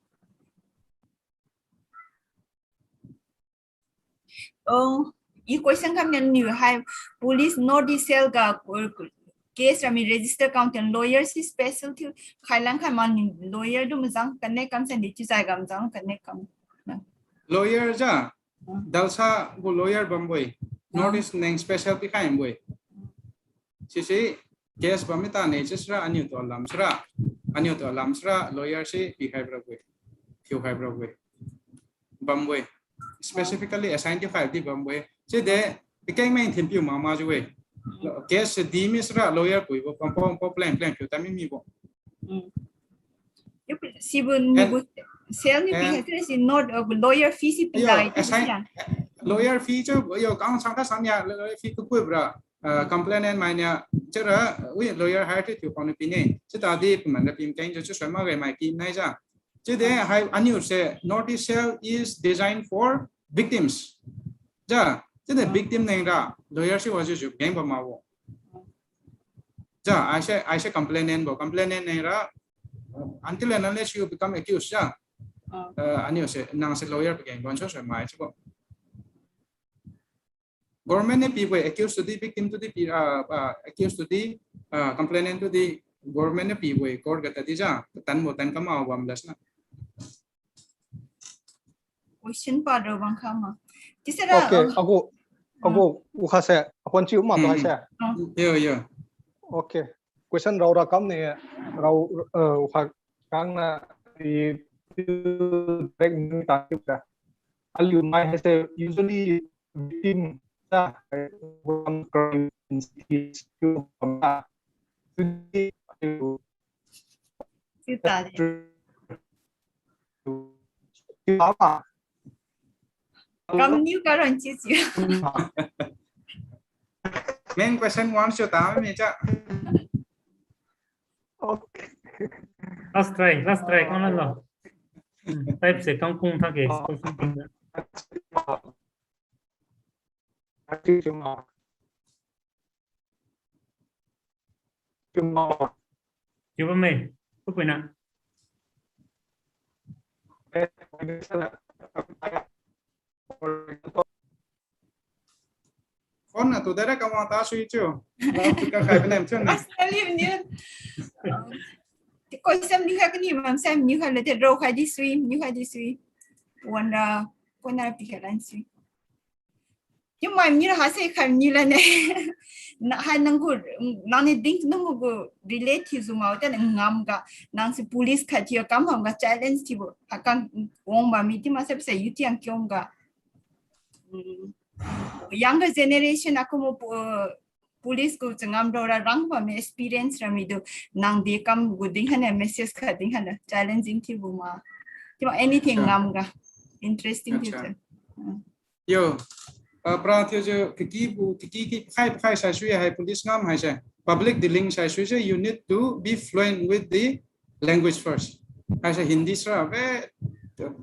Oh, i question kam niu hai police North East Cell ga, uh, case rami register kam ten lawyer si special thiu khailan khai ma ni lawyer du mazang connect kam san di chiu zai ga mazang connect kam. Lawyer ja, hmm. Dalsa gu lawyer bambo-e. Hmm. North East neng special pi khai bambo-e. Sisi case bam mi ta ne chi sira aniu tu alam sira. Aniu tu alam sira lawyer si pi khai bra bo-e. Thiu khai bra bo-e. Bambo-e. Specifically assign thiu khai di bambo-e. Chiude, pikeng meng thin piu mama jiu-e. Case di mi sira lawyer pui bo, pam pam pam plan plan piu ta mi mi bo. Hmm. Sibo ni gu cell ni pi khai si not, uh, lawyer fee si pi dai assign. Lawyer fee chiu, yo, kang sang kha sang ya, lawyer fee ku pui bra. Uh, complainant mai nia, chira, wi lawyer hire thiu thiu pang ni pi ne. Chita di paman ra pi keng chiu sui ma gai mai ki nai ja. Chiude hai aniu se North East Cell is designed for victims. Ja, chiude victim neng ra lawyer si wajiu jiu keng bam ma wo. Ja, ai se, ai se complainant bo, complainant neng ra until and unless you become accused ja. Uh, aniu se nang se lawyer pa keng bon so so mai chiu bo. Government niu pibo-e, accused tu di, victim tu di pi, ah, ah, accused tu di, ah, complainant tu di, government niu pibo-e, court ga tadi ja, tan bo tan kam ma bam das na. Question pa ro bang kha ma. Tisara, okay, ah, agu, ah, agu, u kha se, akon chiu ma to hai se. Ah. Yo, yo. Okay. Question rao ra kam ni, rao, uh, u kha kang na, i, direct ni ta chiu da. Aliu mai hai se usually victim sa, eh, one crime in cities to come back. Chiu ta de. Chiu ta ma. Kam niu karon chiu chiu. Main question one chiu ta mi cha. Okay. Last try, last try, kang lan lo. Hmm, type se kang kung thak ke, question kung thak. Chiu bamme, ku puina. Phone atu direct kawang ta sui chiu. Loudspeaker khai binem chiu na. Last time ni. Question ni kha kani mam sam ni kha le te ro khai di sui, ni kha di sui. Wan ra, kona pi kha lan sui. Chiu mai ni ra ha se khai ni la ne. Na, hai nang gu, nang ni ding nang gu relate thiu zu ngao te nang ngam ga, nang si police khat thiu kam ham ga challenge thiubo. Ha kang wang ba mi ti ma se se yu ti ang kiong ga. Hmm. Younger generation aku mo po-, police gu changam ro ra rang ba mi experience ra mi du nang di kam gu ding hane message kha ding hane challenging thiubo ma. Ti ma anything ngam ga. Interesting thiu te. Hmm. Yo, uh, pra thiujiu kiki bu, kiki ki khai, khai saisui hai police ngam hai se. Public dealing saisui se, you need to be fluent with the language first. Haise Hindi sira ve,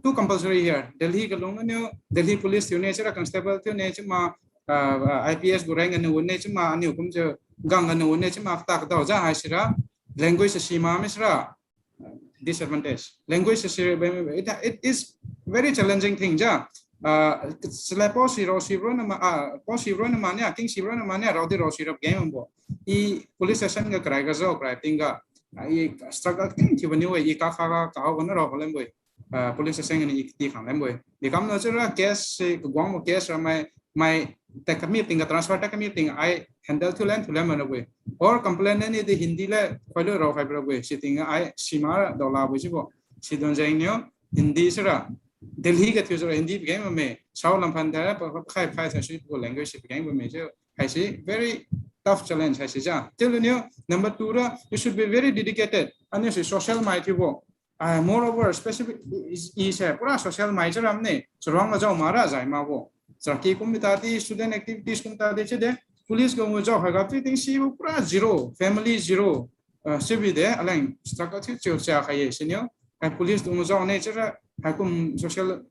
too compulsory here. Delhi ga lung niu, Delhi police thiu ne, sira constable thiu ne, chima, ah, ah, I P S gu rank aniu wan ne, chima aniu kumjiu gang aniu wan ne, chima tak dao ja haisira. Language si ma mi sira disadvantage. Language si, it, it is very challenging thing ja. Ah, sila pao si rao si rao na ma, ah, pao si rao na ma nia, king si rao na ma nia, rao di rao si rap game bo. I police station ga karai ga zao, karai ting ga. Ah, i struggle ting thiu bani we, i ka kha ga, ka hao ga na rao ba lem we. Ah, police station ga ni i ti khang lem we. Di kam na chira case si, kaguang mo case ra mai, mai, ta kami ting ga transfer, ta kami ting ai handle thiu lem, thiu lem na we. Or complain ni di Hindi le, khoi lu rao khai bra we. Si ting ai, si ma ra, dao la we si bo. Si don jeng niu, Hindi sira. Delhi ga thiu sira Hindi game me. Sao lam phan da, pa, pa, khai, khai, sa si, ko language si game me. So, haisi, very tough challenge, haisi ja. Thiu lu niu, number two ra, you should be very dedicated. Aniu si social mai thiu bo. Ah, moreover, specific is, is, eh, pura social mai charam ne, charuang ga jao mara zai ma bo. Chara ki kum ta di, student activities kum ta di, chide, police ga ngu jao hai ga ti ting si bo pura zero, family zero. Ah, sibi de, aleng, struggle thiu chiu chia khai ye, siniu. Hai police tu ngu jao ne, chara, hai kum social,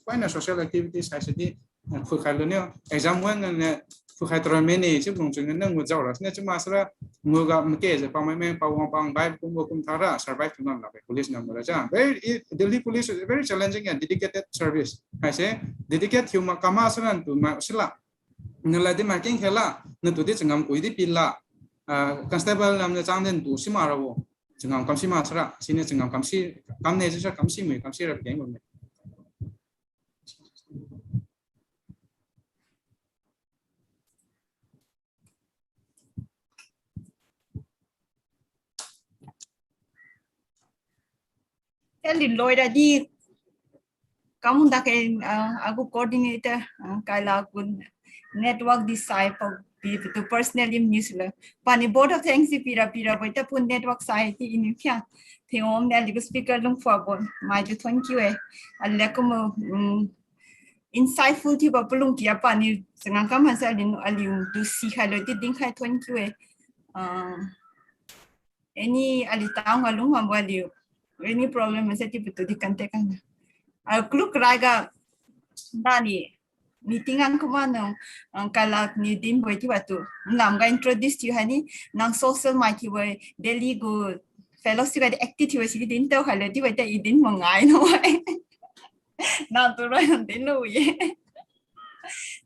paina social activities, hai si di, phuikhai lu niu, exam wan ne, phuikhai tara mene, chiu lung chun ne, ngu jao ra, sine chiu ma sara, ngu ga make, je pa mai mai, pa wang pang, bai kum bo kum thara, survive tu nam la, police nam ra ja. Very, Delhi police is very challenging and dedicated service. Haise, dedicate thiu ma, kama sara tu ma, sila. Nala di ma king khela, natu di changam kui di pila. Ah, constable nam ne chang den tu si ma ra wo. Changam kam si ma sara, sine changam kam si, kam ne sara kam si mui, kam si ra keng bo me. Teli loi ra di, kamu da ke, ah, agu coordinator, ah, kaila gu network di sai pa di tu personally news la. Pani vote of thanks di pira pira bo ta pun network sai ti ini pia. Thengom ne aliu speaker lung phua bo, mai tu thank you e. Aliu kum, mm, insightful thiubo palung kia pani changam kam hansa aliu, aliu tu si khai lo ti ding khai thank you e. Ah, any aliu tang alung hambo aliu, any problem hansa ti patu di contact kan. Ah, kluk rai ga dani meeting ang kuma nang, ang kalak ni din boi ti watu. Nam ga introduce ti hani, nang social mai ti wai, Delhi gu fellowship ga active ti wai si din tau khai lo ti wai ta i din mangai no wai. Nang tu roi nang din lo ye.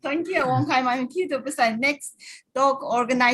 Thank you, wang khai mai ti tu pasai next talk organize